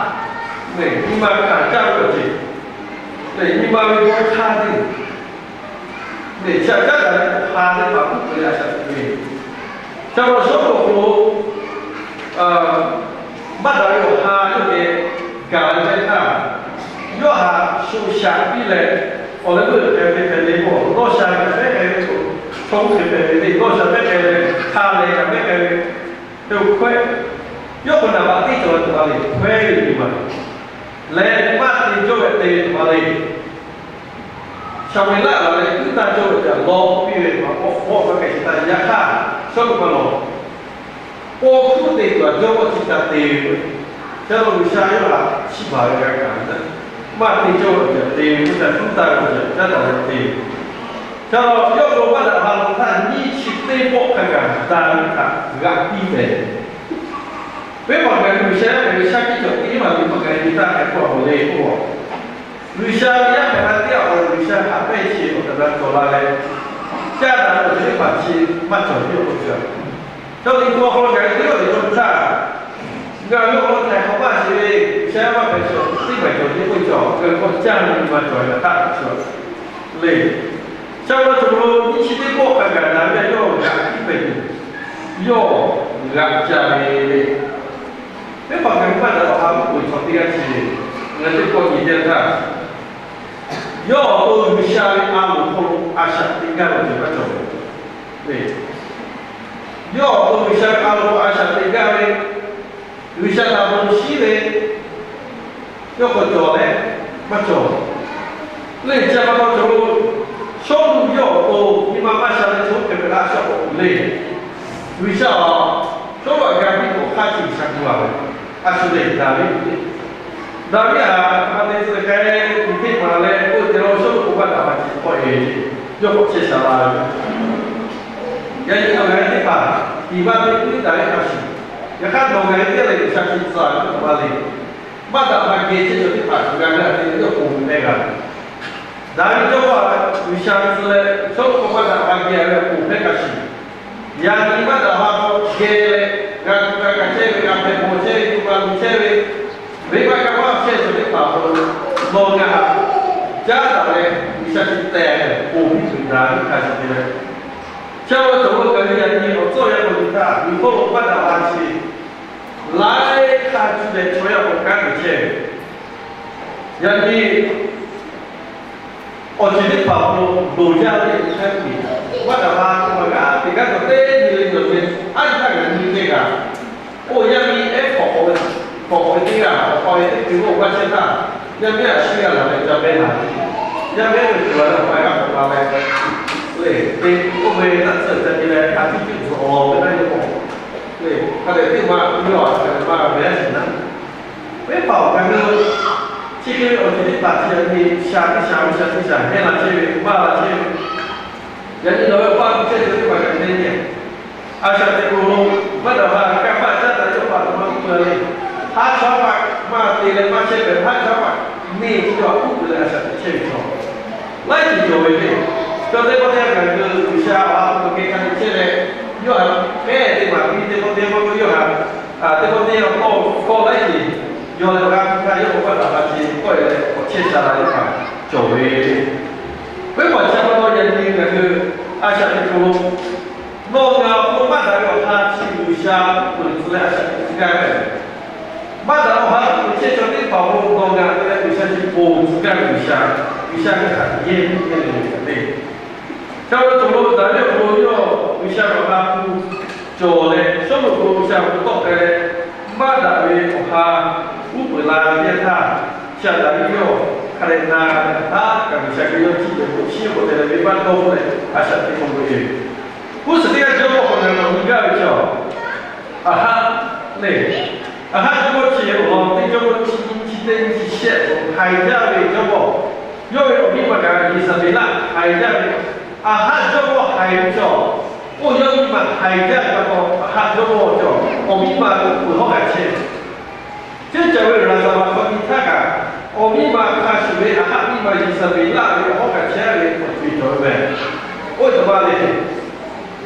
nyi ma hkanˍ caˇ ve awˬ ceuˬ, nyi ma ve g'awˇ hk'aˇ teˇ le, chi htaꞈ caˉ daꞈ leh awˬ ha teˇ hpaˍ k'oˆ ve a shaꞈ teꞈ ve, ca ma Sawˉluꞈ awˬ hk'aw lo maˇ daꞈ ve awˬ ha yawˇ geh gaˬ la ve htaˇ, yawˇ htaꞈ sho shaꞈ piˇ leh, awˬ leh meuˇ hpehꞈ ve hpehꞈ ve k'o, lawˇ sha kaꞈ mehˉ k'ai ve k'o, chaw g'uˇ hk'e hpehꞈ ve le, lawˇ sha mehˉ k'ai leh, hk'a leh kaꞈ mehˉ k'ai ve, hk'e-o hkawehˇ, yawˇ hk'aw naˍ baꞈ teˇ cawˬ ve tuˬ ma le, hkawehˇ ve tuˬ ma lehˬ, maˇ te cawˇ ve te tuˬ ma le. Shaˍ meˍlaˆ laˬ leh kuiˉ taˇ cawˇ ve htaꞈ lawˬ piˇ ve pa k'awꞈ k'awꞈ hk'a hk'e te htaˇ, yaꞈ hk'aˇ Sawˉluꞈ hk'aw lo paw hkuˇ te tuˬ a jawˇ k'awꞈ chi ca te ve k'o, ca lo G'uiˬsha yawˇ htaꞈ chiˇ baˬ ve g'a kaꞈ, maˇ te cawˇ ve htaꞈ te ve k'o, ca kuiˉ taˇ ve htaꞈ caˉ taˍ leh te ve. Ca lo yawˇ lo maˇ daꞈ ha lo htaˇ nyiˇ chi teˇ pawˆ hk'a gaˬ Daˍviˆ htaꞈ g'aꞈ piˇ ve, venˇ baˆ ngaˬ hui G'uiˬsha yaˇ hpehꞈ ve shaˉ hkiˆ cawˬ teˇ maˬ ve maꞈ k'ai nyi htaˇ hk'e k'oˆ a mawˬ le k'oˆ a, G'uiˬsha ve yaˇ hpehꞈ la teˇ g'aˇ k'o, G'uiˬsha haꞈ pehnˇ chi awˬ hk'aˬ na cawˬ la leh, caˇ daꞈ ve awˬ ceuˬ teˇ hpaˍ chi maˇ cawˬ ve awˬ hk'aw lo cawˬ. Chaw liꞈ hpu awˬ hk'aw lo ngaˬ hui teˇ g'aˇ ve chaw htaˇ, ngaˬ hui awˬ hk'aw lo htaiˍ hk'awꞈ maˇ sheˍ ve, G'uiˬsha yaˇ maˇ hpehꞈ chaw teˇ maˬ cawˬ ve k'oˆ ve chaw, ngaˬ hui k'awꞈ caˇ ve nyi ma cawˬ ve htaꞈ htaˇ cawˬ le. Ca ma cawˬ lo nyiˇ chi teˇ pawˆ hk'a gaˬ daꞈ ve yawˇ g'aꞈ piˇ pehˍ tuˬ, yawˇ g'aꞈ ca ve le. Teˇ hpaˍ ngaˬ hui maˇ daꞈ awˬ ha k'oˆ ve chaw teˇ g'aˇ chi, ngaˬ hui teˇ pawˆ nyi teˇ htaˇ, yawˇ awˬ to G'uiˬsha ve a loˍ hk'aw lo a shaꞈ teꞈ gaˇ ve ceuˬ maˇ cawˬ ve le. Yawˇ awˬ to G'uiˬsha a lo a shaꞈ teꞈ gaˇ ve, G'uiˬsha htaꞈ bon shiˉ ve, yawˇ k'awꞈ cawˬ leh maˇ cawˬ le. Chi pa taw cawˬ lo, Sawˉluꞈ yawˇ awˬ to nyi ma maˇ sha ve chaw hk'e hpehꞈ la shaw k'o le. G'uiˬsha a, Sawˉluꞈ a ga piˇ k'o hk'aˇ chi G'uiˬsha gu a ve, a shu lehˬ Daˍviˆ ve, Daˍviˆ a, a te tcuh k'ai, miˬ teˇ maˬ leh k'oˆ te la Sawˉluꞈ k'o maˇ daꞈ maˇ chi k'awꞈ e ve, yawˇ k'awꞈ chehˇ sha la ve. Yaꞈ nyi nawˬ ngaˬ hui teˇ hpaˍ tiˍ maˇ te k'oˆ ve Daˍviˆ hk'a shuˍ, yaꞈ hk'aˇ nawˬ ngaˬ hui teˇ g'aˇ leh G'uiˬsha chi tcuh a ve k'oˆ maˇ le. Maˇ daꞈ maˇ geh chehˇ chaw teˇ hpaˍ cawˬ g'a ve a te yawˇ ponˬ hpehˇ g'a. Daˍviˆ jawˇ ma G'uiˬsha tcuh leh Sawˉluꞈ k'o maˇ daꞈ maˇ geh ve ponˬ hpehˇ hk'a shuˍ, yaꞈ nyi maˇ daꞈ maˇ k'awꞈ geh leh, g'a tuˬ g'a kaꞈ chehˇ ve, g'a hpehꞈ bawˬ chehˇ ve, tuˬ g'a luˬ chehˇ ve, venˇbaˆ kanˇ paˆ chehˇ ve chaw teˇ hpaˍ hk'aw lo nawˬ ngaˬ htaꞈ caˉ daꞈ leh G'uiˬsha chi tehˬ leh ponˬ piˇ tuˬ Daˍviˆ hk'a shuˍ te leh, chi a cawˬ lo ngaˬ hui yaꞈ nyi awˬ tcuhˉ awˬ yanˇ k'awꞈ nyi htaˇ, G'uiˬsha hk'oˆ lo maˇ daꞈ maˇ chi laiˉ hk'aˇ cuˇ leh chaw yaˇ k'awꞈ kanˉ te chehˇ ve. Yaꞈ nyi awˬ ceuˬ teˇ hpaˍ awˬ hk'aw lo loˍ jaˇ ve hk'aˇ piˇ, maˇ daꞈ maˇ k'oˆ maˇ g'a teꞈ gaˇ cawˬ teˇ nyi le cawˬ ve, a nyi htaˇ ngaˬ nyi teˇ g'aˇ, oˇ yaˇ miˇ ehˉ hk'awꞈ ve, hk'awꞈ ve teˇ g'aˇ, hk'awꞈ ve teˇ hkui oˇ maˇ chehˇ htaˇ, yaˇ miˇ a shu g'a laˬ leh ca mehˉ la ve, yaˇ miˇ ehˉ ve tuˬ la leh awˬ pa g'aˇ hk'awꞈ la leh, le te oˇ ve naˆ tsuhˇ ca nyi leh a tiˉ tiˉ tcuh awˬ ve naˆ yawˇ k'o, le hk'a dehꞈ teˇ ma yawˇ a hk'a dehꞈ maˇ g'a ve a shiˍ naˉ. Venˇbaˆ awˬ hk'aw lo chi hk'e ve awˬ ceuˬ teˇ hpaˍ chi yaꞈ nyi sha teˇ sha, sha teˇ sha hehˉ la chehˇ ve, maˇ la chehˇ ve, yaꞈ nyi nawˬ ve awˬ paˇ ve chehˇ ve teˇ hpaˍ kaꞈ te nyi. A shaꞈ teꞈ k'o lo, maˇ daꞈ maˇ kanˇ paˆ caˉ taˍ ve awˬ pa htaꞈ maˇ k'oˆ la le. Haˉ chaw paˆ maˇ te leh maˇ chehˇ pehꞈ, haˉ chaw paˆ neˇ chi a k'oˆ peuˬ leh a shaꞈ teꞈ chehˇ ve chaw laiˉ ceuˬ cawˬ ve le. Chaw teˇ pawˆ teˇ yanˇ ngaˬ hui G'uiˬsha awˬ ha hpu k'awꞈ keh hk'a te chehˇ leh, yawˇ htaꞈ hk'e teˇ maˬ piˇ, teˇ pawˆ teˇ yanˇ maˇ k'oˆ, yawˇ htaꞈ teˇ pawˆ teˇ yanˇ tawˇ kawˆ laiˉ ceuˬ yawˇ leh awˬ g'aˇ piˇ htaˇ yawˇ k'awꞈ paˆ taˍ hk'a ce kawˆ e leh k'awꞈ chehˇ sha la teˇ hpaˍ cawˬ ve. Venˇbaˆ chi pa taw yaꞈ nyi ngaˬ hui a shaꞈ teꞈ k'o lo, nawˬ ngaˬ awˬ hk'aw lo maˇ daꞈ ve awˬ ha chi G'uiˬsha uˉ peunˍ tcuh leh a shaꞈ teꞈ tcuh gaˇ ve. Maˇ daꞈ awˬ ha uˉ peunˍ chehˇ chaw teˇ hpaˍ awˬ hk'aw lo nawˬ ngaˬ te leh G'uiˬsha chi ponˬ tcuh gaˇ ve G'uiˬsha, G'uiˬsha hk'e htaꞈ yehˇ miˇ yehˇ le ve kaꞈ le. Ca lo cawˬ lo daꞈ ve awˬ hk'aw lo yawˇ G'uiˬsha ve awˬ ha hpu cawˬ leh, Sawˉluꞈ k'o G'uiˬsha awˬ hpu tawˆ k'ai leh, maˇ daꞈ ve awˬ ha uˉ peunˍ la ve teˇ yanˇ htaˇ, chi htaꞈ Daˍviˆ yawˇ hk'a dehꞈ na leh, haˉ kaꞈ G'uiˬsha hk'e yawˇ ciˇ ve k'o, chi k'awꞈ te leh venˇbaˆ dawˇ hpfuhˆ leh a shaꞈ teꞈ k'o ve. G'uˇ suhˍ teˇ g'aˇ jawˇmawˇ k'awꞈ na k'awꞈ nyi gaˇ ve chaw, Aˍhaˆ le. Aˍhaˆ jawˇmawˇ chi awˬ lawn teˇ jawˇmawˇ chi nyiˇ chi teˇ nyiˇ chi shehˆ k'o haiˬ jaˇ ve jawˇmawˇ. Yawˇ ve awˬ miˇ ma kaꞈ Yeˍzaˍbeˍlaˆ haiˬ jaˇ ve. Aˍhaˆ jawˇmawˇ haiˬ ve chaw, oˇ yawˇ miˇ ma haiˬ jaˇ ve pa taw, Aˍhaˆ jawˇmawˇ chaw awˬ miˇ ma uˉ peunˍ hawˉ g'a chehˇ ve. Ceˇ caˬ ve laˍzaˍvaˍ hk'aw nyi htaˇ kaꞈ, awˬ miˇ ma hk'a shuˍ ve Aˍhaˆ miˇ ma Yeˍzaˍbeˍlaˆ ve awˬ hawˉ g'a chehˇ ve awˬ ceuˬ cawˬ ve meh. Oˇ ve htaꞈ pa le,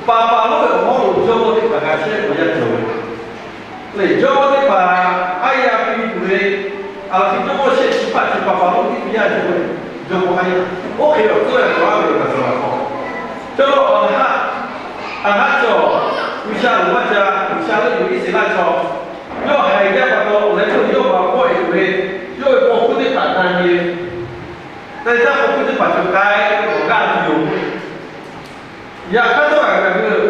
paˍ paˍ lonˉ ve awˬ hawˉ lo jawˇmawˇ teˇ hpaˍ g'a chehˇ ve awˬ yanˇ cawˬ ve. Lehˬ jawˇmawˇ teˇ hpaˍ aˉ yaˇ piˇ tuˬ ve, a hk'e jawˇmawˇ shehˆ chi hpaˆ chi paˍ paˍ lonˉ teˇ hpaˍ yaˇ cawˬ ve, jawˇmawˇ aˉ yaˇ. Oˇ hk'e awˬ tcuhˉ ve cawˬ a ve laˍzaˍvaˍ hk'aw, cawˇ lawˇ Aˍhaˆ, Aˍhaˆ chaw, G'uiˬsha loˍ maˇ ca, G'uiˬsha leuˆ yuˬ Iˉsaˍreˍlaˆ chaw, yawˇ haiˬ jaˇ pa taw leh yawˇ yawˇ ma kawˆ e tuˬ ve, yawˇ ve paw hkuˇ teˇ hpaˍ na nyi ve, te taˇ paw hkuˇ teˇ hpaˍ cawˬ k'ai ve awˬ g'aˇ tuˬ yoˬ. Yaꞈ hk'aˇ htawˇ kaꞈ ngaˬ hui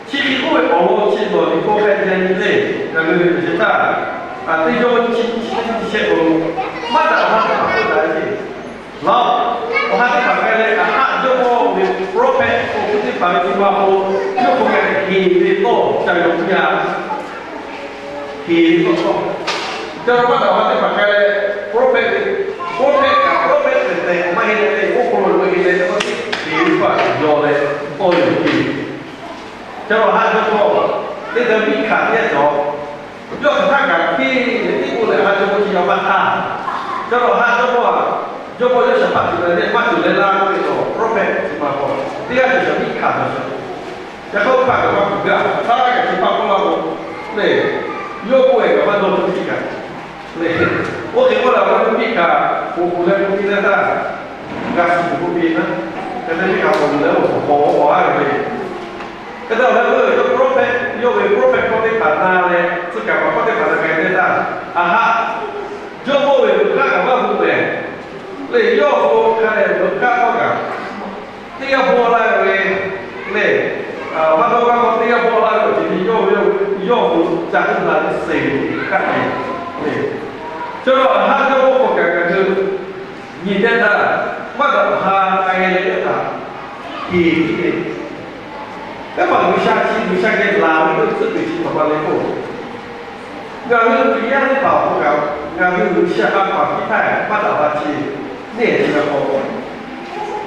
chi hk'e k'oˆ ve awˬ lawn chi nawˬ liꞈ hkawˇ hk'a te nyi le. Ngaˬ hui ve ve sheˍ htaˇ, a teˇ jawˇmawˇ chi chi chi shehˆ k'o, maˇ daꞈ awˬ ha teˇ hpaˍ k'oˆ taˍ ve ce. Laˬ, awˬ ha teˇ hpaˍ k'ai leh Aˍhaˆ jawˇmawˇ ve prophet k'o hkuˇ teˇ hpaˍ ve nyi ma k'o, yawˇ k'o k'ai heˍ ve tawˇ ca yaw piˇ a. Heˍ ve tawˇ tawˇ, ca lo maˇ daꞈ awˬ ha teˇ hpaˍ k'ai leh, prophet ve, prophet kaꞈ prophet tehꞈ tehꞈ maˇ heˆ leh, oˇ hk'aw lo lo heˆ leh, heˍ ve tawˇ yaw leh tawˇ yaw piˇ. Ca lo Aˍhaˆ jawˇmawˇ teˇ g'aˇ miˇ hkanˍ teˇ g'aˇ cawˬ. Yawˇ hk'aˬ htaˇ kaꞈ hteˇ ve teˇ k'oˆ leh Aˍhaˆ jawˇmawˇ chi yaw maˇ htaˇ, ca lo Aˍhaˆ jawˇmawˇ a, jawˇmawˇ Yoˇshaˍhpaˆ cawˬ leh maˇ cawˬ leh laˇ k'oˆ ve awˬ prophet chi ma k'o, teˇ g'aˇ cawˬ shaˍ miˇ hkanˍ cawˬ shaˍ. Yaꞈ hk'aˇ oˇ hpaˇ kaꞈ maˇ kuˬ gaˇ, hk'aˬ htaˇ kaꞈ chi hpaˇ k'oˆ laˇ k'o, le, yawˇ k'oˆ e kaꞈ maˇ dawˇ tuˬ tiˉ kaꞈ, le, oˇ hk'e k'oˆ laˇ k'o, miˇ kaꞈ k'oˍ kuˬ leh k'oˆ piˇ leh htaˇ, g'a shiˍ k'oˆ piˇ naˉ, hk'e te miˇ kaꞈ k'oˍ kuˬ leh oˇ hk'awꞈ k'awꞈ k'awꞈ a ve le. Hk'e te leh, yawˇ prophet, yawˇ ve prophet hkawˇ teˇ hpaˍ na leh, tcuh kaˍ paˍ hkawˇ teˇ hpaˍ na k'ai teˇ htaˇ, Aˍhaˆ jawˇmawˇ ve veuꞈ k'aˉ kaꞈ maˇ hu mehˍ. Lehˬ yawˇ k'o hk'a lehˬ veuꞈ k'aˉ hkawˇ kaꞈ teˇ te ve kaˆ te ve. Chaw lo a haˉ jawˇ mawˇ k'awꞈ kaꞈ ngaˬ hui nyi teˇ htaˇ, maˇ daꞈ awˬ ha k'ai leh teˇ htaꞈ heˍ piˇ ve. Teˇ hpaˍ G'uiˬsha chi G'uiˬsha geh laˬ ve k'oˆ ve tcuhˉ kuiˬ chi htaꞈ ma le k'o, ngaˬ hui Hkriꞈ yaˇ teˇ hpaˍ awˬ hk'aw kaꞈ ngaˬ hui G'uiˬsha a hkaw anˬ piˇ htaˇ maˇ daꞈ awˬ ha chi neˇ haiˬ chi g'a k'aw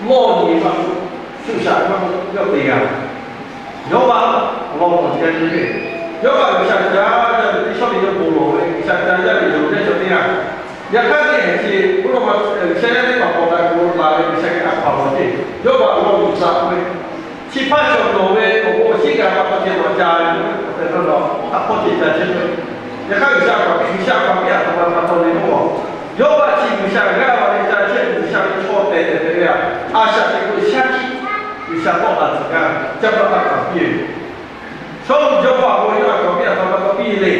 lawˇ nyi maˇ k'oˆ, shu shaꞈ maˇ k'oˆ, yawˇ te g'a. Yawˇ baˆ awˬ lawn k'awꞈ ca nyi ve, yawˇ baˆ G'uiˬsha ca yaˇ ve teˇ shawˉ ve yawˇ bon lawˬ ve, G'uiˬsha ca yaˇ ve yonˍ ve chaw teˇ g'aˇ. Yaꞈ hk'aˇ teˇ haiˬ chi k'oˆ lo ma, G'uiˬsha yaˇ teˇ hpaˍ k'awꞈ taˍ k'o laˬ ve G'uiˬsha geh a hkaw anˬ laˬ ve, yawˇ baˆ awˬ lawn k'awꞈ ca ve, chi hpaˇ cawˬ nawˬ ve awˬ bon awˬ shinˉ g'a pa taw ceh nawˬ ca ve, awˬ tehˬ awˬ na nawˬ htaꞈ hpawˇ ceh ca chehˇ ve. Yaꞈ hk'aˇ G'uiˬsha a hkaw anˬ piˇ, G'uiˬsha a hkaw anˬ piˇ a htoꞈ ma pa taw le k'o, yawˇ baˆ chi G'uiˬsha g'aˇ va leh ca chehˇ G'uiˬsha ve chaw tehˬ tehˬ ve a, a shaꞈ teꞈ k'o shaˉ hkiˆ G'uiˬsha tawˆ la tcuh gaˇ ve, caˇ paˆ taˇ hkaw piˇ ve. Chaw uiˍ jaw paˍ awˬ yawˇ a hkaw anˬ piˇ a htoꞈ ma pa taw piˇ le.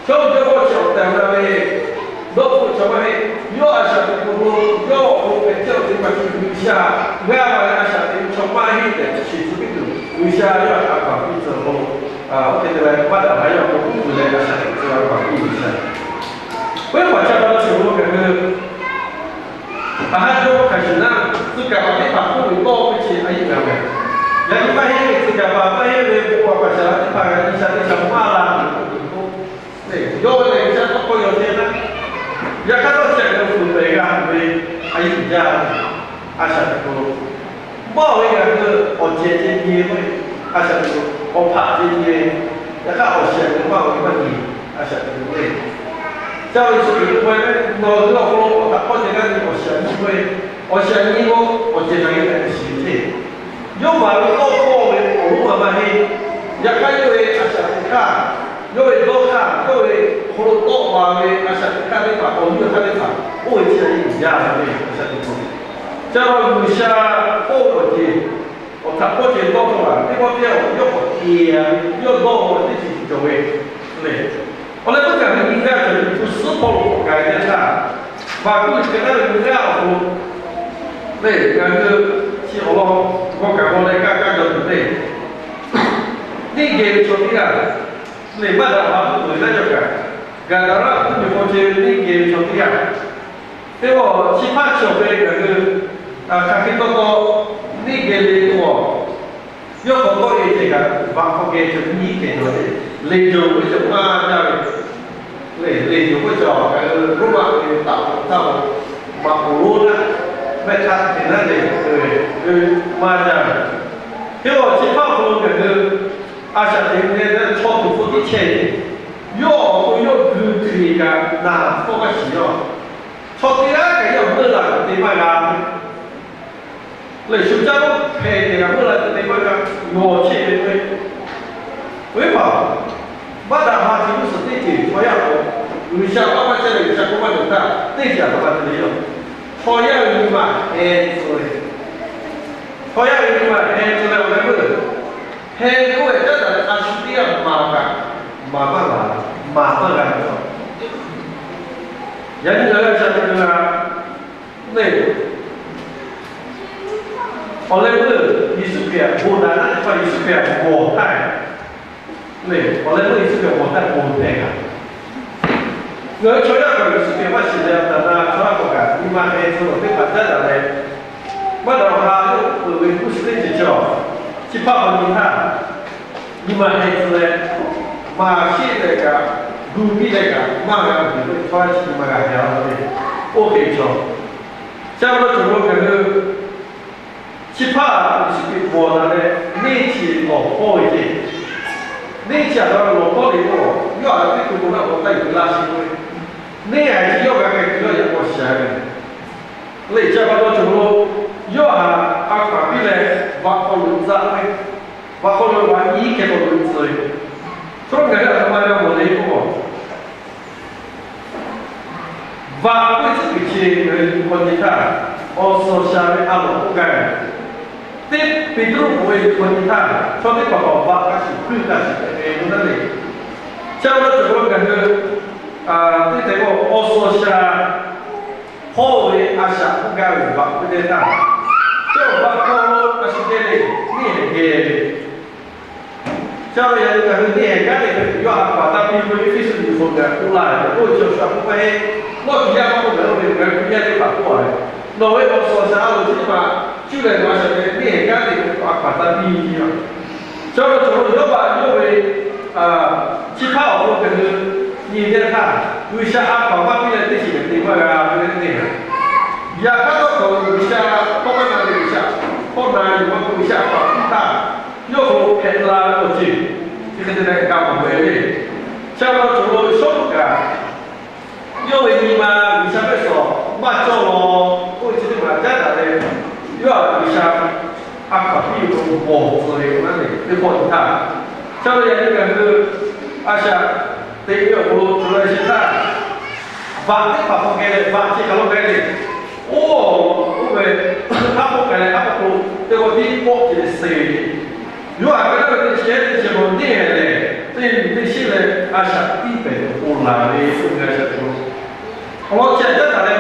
Chaw uiˍ jaw paˍ chi awˬ tehˬ awˬ na ve dawˇ hpfuhˆ chaw maˇ heˆ. Yawˇ a shaꞈ teꞈ k'o, yawˇ awˬ hk'aw lo hpehꞈ chehˇ awˬ teˇ ma chi G'uiˬsha g'aˇ va leh a shaꞈ teꞈ ve chaw maˇ heˆ tehꞈ shiˍ tcuh piˇ tuˬ, G'uiˬsha yawˇ a hkaw anˬ piˇ tcuh k'o, oˇ hk'e te leh maˇ daꞈ ha yawˇ k'awꞈ k'oˆ tuˬ leh a shaꞈ teꞈ tcuh a hkaw anˬ piˇ G'uiˬsha. Oˇ ve hpaˍ ca pa taw cawˬ lo ngaˬ hui a haˉ jawˇ hk'aˬ shuˍ naˆ, tcuh kaˍ paˍ teˇ hpaˍ k'oˆ ve tawˇ ve chi a yiˇ g'a meh. Yaꞈ nyi maˇ heˆ ve tcuh kaˍ paˍ maˇ heˆ ve bon paˍ shaˍ laꞈ teˇ hpaˍ g'a nyi sha teˇ sha maˇ la tuˬ k'oˆ tuˬ k'o, yawˇ ve lehˬ G'uiˬsha tawˇ hkawˇ yaw chehˇ naˆ, yaꞈ hk'aˇ tawˇ chi a g'a fuiˍ pehˬ g'a ve a yiˇ uiˍ jaˇ ve, a shaꞈ teꞈ k'o lo, maˇ awˬ ve ngaˬ hui awˬ cehˬ ceh nyi ve, a shaꞈ teꞈ k'o awˬ hpaꞈ ceh nyi ve, yaꞈ hk'aˇ awˬ shehˍ ve maˇ awˬ ve maˇ nyi, a shaꞈ teꞈ k'o le. Ca ve chi tuˬ k'oˆ ve, nawˬ hui awˬ hk'aw lo awˬ htaꞈ hk'awˇ ceh g'aˇ nyi awˬ shehˍ nyi k'oˆ ve, awˬ shehˍ nyi k'o awˬ cehˬ htaꞈ g'a hpehꞈ shiˍ ve ceˇ. Yawˇ baˬ ve tawˇ hkawˇ ve awˬ lonˉ ma maˇ heˆ. Yaꞈ hk'aˇ yawˇ ve a shaꞈ teꞈ hk'aˇ, yawˇ ve dawˇ hk'aˇ, yawˇ ve awˬ hk'aw lo tawˆ la ve a shaꞈ teꞈ hk'aˇ teˇ hpaˍ, awˬ nyi hk'aˇ teˇ hpaˍ, oˇ ve chi a yiˇ uiˍ jaˇ ve a shaꞈ teꞈ k'o, ca la G'uiˬsha k'oˆ ve awˬ ceuˬ, awˬ htaꞈ hk'awˇ ceh dawˇ hkawˇ la teˇ pawˆ teˇ yanˇ yawˇ k'awꞈ te a ve, yawˇ dawˇ ve teˇ ceuˬ cawˬ ve le. Awˬ leh meuˇ kaꞈ hui nyi gaˇ cawˬ ve hpu suhˉ hpawˇ lo k'awꞈ gaˬ ve teˇ htaˇ, baˬ kuiˬ hk'e naˉ ve nyi gaˇ awˬ hk'aw lo le, ngaˬ hui chi awˬ lawn g'aw kaꞈ g'aw leh kaˇ kaˇ jaw tuˬ le. Neˇ geh ve chaw teˇ g'aˇ le, maˇ daꞈ ha tuˬ ve naˉ yaw kaꞈ, Gaˍdaˍraˆ mvuhˇmiˬ hk'aw ceh ve neˇ geh ve chaw teˇ g'aˇ, teˇ g'aˇ chi hpaˇ chi awˬ hk'e ngaˬ hui hk'aˬ hk'e taw taw neˇ geh le k'o, yawˇ hk'aw tawˆ e ceh kaꞈ, vaꞈ hk'aw geh cawˬ nyiˇ hkeh cawˬ le, leˬ jawˬ ve cawˬ maˇ jaˇ ve, le leˬ jawˬ ve cawˬ ngaˬ hui Roˉmaꞈ ve taꞈ k'o htaˇ lo maꞈ k'oˍ lonˉ naˆ mehˆ htaˇ te naˉ le, maˇ jaˇ ve. Teˇ g'aˇ chi hpaˇ awˬ hk'aw lo ngaˬ hui a shaꞈ teꞈ ve chaw tuˬ hpu tiˉ chehˇ ve, yawˇ awˬ to yawˇ gu hk'e kaꞈ naˬ tawˇ maˇ shiˍ yawˇ. Chaw teˇ g'aˇ kaꞈ yawˇ meuˇ la tuˬ te maˇ g'a ve, lehˬ shu caˇ lo hpehꞈ tehꞈ kaꞈ meuˇ la tuˬ te maˇ g'a, g'awˬ chehˇ ve k'o, oˇ ve hpaˍ maˇ daꞈ ha chi g'uˇ suhˍ teˇ ceuˬ chaw yaˇ k'o, G'uiˬsha maˇ maˇ chehˇ ve G'uiˬsha k'oˆ maˇ cawˬ htaˇ teˇ ceuˬ a htoꞈ ma te le yoˬ. Chaw yaˇ ve nyi ma heh tcuh ve, chaw yaˇ ve nyi ma heh tcuh leh awˬ leh meuˇ heh k'oˆ ve caˉ daꞈ leh a shu teˇ g'aˇ maˍ kaꞈ maˍ maˇ la, maˍ maˇ g'a ve chaw. Yaꞈ nyi ngaˬ hui a shaꞈ teꞈ ve g'a le. Awˬ leh meuˇ Yeˍsuˆ Hkriꞈ bon daꞈ naˉ teˇ hpaˍ Yeˍsuˆ Hkriꞈ mawˬ htaˇ le, awˬ leh meuˇ Yeˍsuˆ Hkriꞈ mawˬ htaˇ bon hpehꞈ kaꞈ, ngaˬ hui chaw yaˇ kaꞈ Yeˍsuˆ Hkriꞈ maˇ shiˍ leh a taˍ na chaw yaˇ k'awꞈ kaꞈ nyi ma heh tcuh lawˬ teˇ hpaˍ caˉ daꞈ leh, maˇ daꞈ awˬ ha yawˇ peuˬ ve g'uˇ suhˍ teˇ ceuˬ cawˬ. Chi hpaˇ k'awꞈ nyi htaˇ, nyi ma heh tcuh leh, maˍ sheˆ leh kaꞈ, gu piˇ leh kaꞈ maˇ g'a tuˬ ve chaw yaˇ chi nyi ma g'a heh a ve, oˇ hk'e chaw. Chi pa taw cawˬ lo ngaˬ hui chi hpaˇ Yeˍsuˆ Hkriꞈ mawˬ taˍ leh, neˇ chi lawˬ hkawˇ ve ceˇ. Neˇ chi a htoꞈ ma lawˬ hkawˇ ve k'o, yawˇ a teˇ hkui k'o naˆ k'o taˇ yuˬ laˇ sheˍ k'oˆ ve, neˇ a chi yawˇ g'a hk'e tuˬ yawˇ yaꞈ k'aw shiˍ a ve, lehˬ chi pa taw cawˬ lo, yawˇ a, a hkaˍ piˇ leh, vaꞈ hk'aw lo tcuh ve, vaꞈ hk'aw lo vaꞈ nyiˇ hkeh k'awꞈ lo tcuh ve, chaw ngaˬ hui a htoꞈ ma g'a mawˬ le k'o, vaꞈ k'oˆ ve tcuhˉ kuiˬ chi ngaˬ hui nyi hk'aw nyi htaˇ, awˬ suhˍ awˬ shaˍ ve a lawˬ k'oˆ gaˇ ve, teˇ Peˍtruˆ k'oˆ ve nyi hk'aw nyi htaˇ, chaw teˇ hpaˍ hpaˍ vaꞈ hk'a shuˍ hpuiˇ hk'a shuˍ hpehꞈ ve k'o naˉ le. Chi pa taw cawˬ lo ngaˬ hui teˇ te k'o awˬ suhˍ awˬ shaˍ hpawˇ ve a shaꞈ k'oˆ gaˇ ve vaꞈ k'oˆ ve teˇ htaˇ, chi vaꞈ hk'aw lo a shu geh le, neˇ haiˬ geh ve, Ca ve yaꞈ nyi ngaˬ hui neˇ haiˬ kanˉ te ve yawˇ a hkaw anˬ taˇ piˇ ve Eˇfeˇsuꞈ liꞈ hk'aw gaˬ k'oˆ laˇ ve, oˇ ve chi awˬ shaˍ k'oˆ maˇ heˆ. Nawˬ G'uiˬsha maˇ k'oˆ gaˬ oˇ ve ngaˬ hui yaˇ teˇ hpaˍ k'oˆ a ve, nawˬ ve awˬ suhˍ awˬ shaˍ a loˍ chi teˇ hpaˍ cuˇ leh nawˬ a shaꞈ teꞈ neˇ haiˬ kanˉ te ve a hkaw anˬ taˇ piˇ ve yoˬ. Chaw lo cawˬ lo yawˇ baꞈ yawˇ ve chi hpaˇ awˬ hk'aw lo hk'e hui nyi ve teˇ htaˇ, G'uiˬsha a hkaw anˬ maˇ piˇ leh teˇ shiˍ kaꞈ te maˇ g'a ve teˇ hpaˍ. Yaꞈ hk'aˇ tawˇ hkawꞈ G'uiˬsha tawˇ maˇ na ve G'uiˬsha hkawˇ na yuˬ maˇ k'oˆ G'uiˬsha a hkaw anˬ piˇ htaˇ, yawˇ hk'aw lo hpehꞈ la ve awˬ ceuˬ chi hk'e te leh g'a mawˬ ve le. Chaw lo cawˬ lo Sawˉluꞈ kaꞈ yawˇ ve nyi ma G'uiˬsha mehˆ suhˍ maˇ cawˇ law k'oˆ ve chi teˇ hpaˍ caˉ daꞈ leh, yawˇ htaꞈ G'uiˬsha a hkaw anˬ piˇ ve k'o mawˬ tcuh ve k'o naˉ ve teˇ pawˆ nyi htaˇ, chaw lo yaꞈ nyi ngaˬ hui a shaꞈ teꞈ ve awˬ hk'aw lo cawˬ leh chi htaˇ, vaꞈ teˇ hpaˍ hk'aw k'ai leh vaꞈ chi hk'aˬ lo k'ai le. Oˇ, oˇ ve haˉ k'oˆ k'ai leh haˉ k'oˆ k'o, teˇ k'o tiˉ kawˆ ce leh suh ve le. Yawˇ htaꞈ k'ai laˇ ve teˇ chi teˇ chi hk'aw neˇ haiˬ lehˬ, teˇ nyi teˇ shiˉ leh a shaꞈ tiˇ pehˍ ve k'o laˬ ve shu g'a shaꞈ teꞈ k'o, awˬ lawn chi htaꞈ caˉ taˍ leh,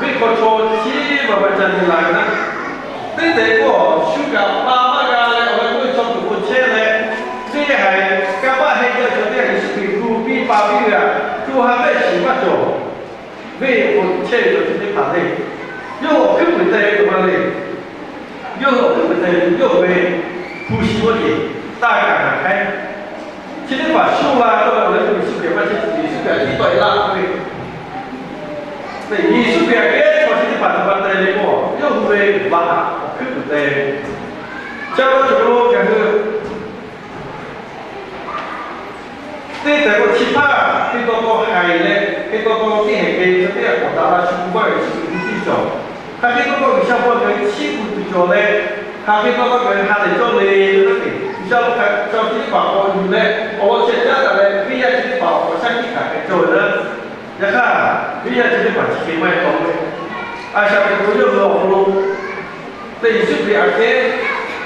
venˇ hk'aw chaw chi maˇ maˇ ca nyi la ve naˉ, teˇ tehꞈ k'o shu kaꞈ pa maˇ g'a leh awˬ lawn k'oˆ ve chaw tuˬ k'o chehˇ leh, neˇ haiˬ kanˇ paˆ heˆ jaˇ ve chaw teˇ haiˬ Yeˍsuˆ Hkriꞈ gu piˇ pa piˇ ve htaꞈ co ha mehˆ shiˍ maˇ cawˬ. Venˇ k'o chehˇ ve chaw chi teˇ hpaˍ le, yawˇ hui awˬ hkuiˉ puiˍ teh ve k'o maˇ le. Yawˇ hui awˬ hkuiˉ puiˍ teh ve yawˇ hui ve hpu shi g'awˇ yeˬ taˇ kaˍ kaꞈ hk'aiˉ. Chi teˇ hpaˍ shu la tawˇ ve awˬ lawn k'o Yeˍsuˆ Hkriꞈ maˇ chehˇ, Yeˍsuˆ Hkriꞈ htaꞈ tiˉ tawˆ e laˇ k'oˆ ve, Yeˍsuˆ Hkriꞈ aꞈ kehˉ chaw chi teˇ hpaˍ htaꞈ pa teh ve k'o, yawˇ hui ve vaꞈ awˬ hkuiˉ puiˍ teh ve. Ca lo cawˬ lo ngaˬ hui teˇ tehꞈ k'o chi hpaˇ hk'e taw taw haiˬ leh hk'e taw taw teˇ haiˬ ve chaw teˇ g'aˇ k'awꞈ daꞈ la shu gu maˇ g'a Yeˍsuˆ Hkriꞈ nyi tiˇ cawˬ. Hk'aˬ hk'e taw taw G'uiˬsha hpaw ngaˬ hui chiˇ gu tuˬ cawˬ leh, hk'aˬ hk'e taw taw ngaˬ hui ha lehˬ cawˇ le ve naˉ ve, G'uiˬsha lo hk'aˬ chaw chi teˇ hpaˍ k'awꞈ yuˬ leh awˬ lawn chi caˉ daꞈ leh venˇ yaˇ chi teˇ hpaˍ awˬ hk'aw shaˉ hkiˆ hkanˍ hk'e cawˇ ve naˉ. Yaꞈ hk'aˇ venˇ yaˇ chi teˇ hpaˍ chi hk'e maˇ heˆ law ve, a shaꞈ teꞈ k'o yawˇ hui awˬ hk'aw lo teˇ Yeˍsuˆ Hkriꞈ aꞈ kehˉ,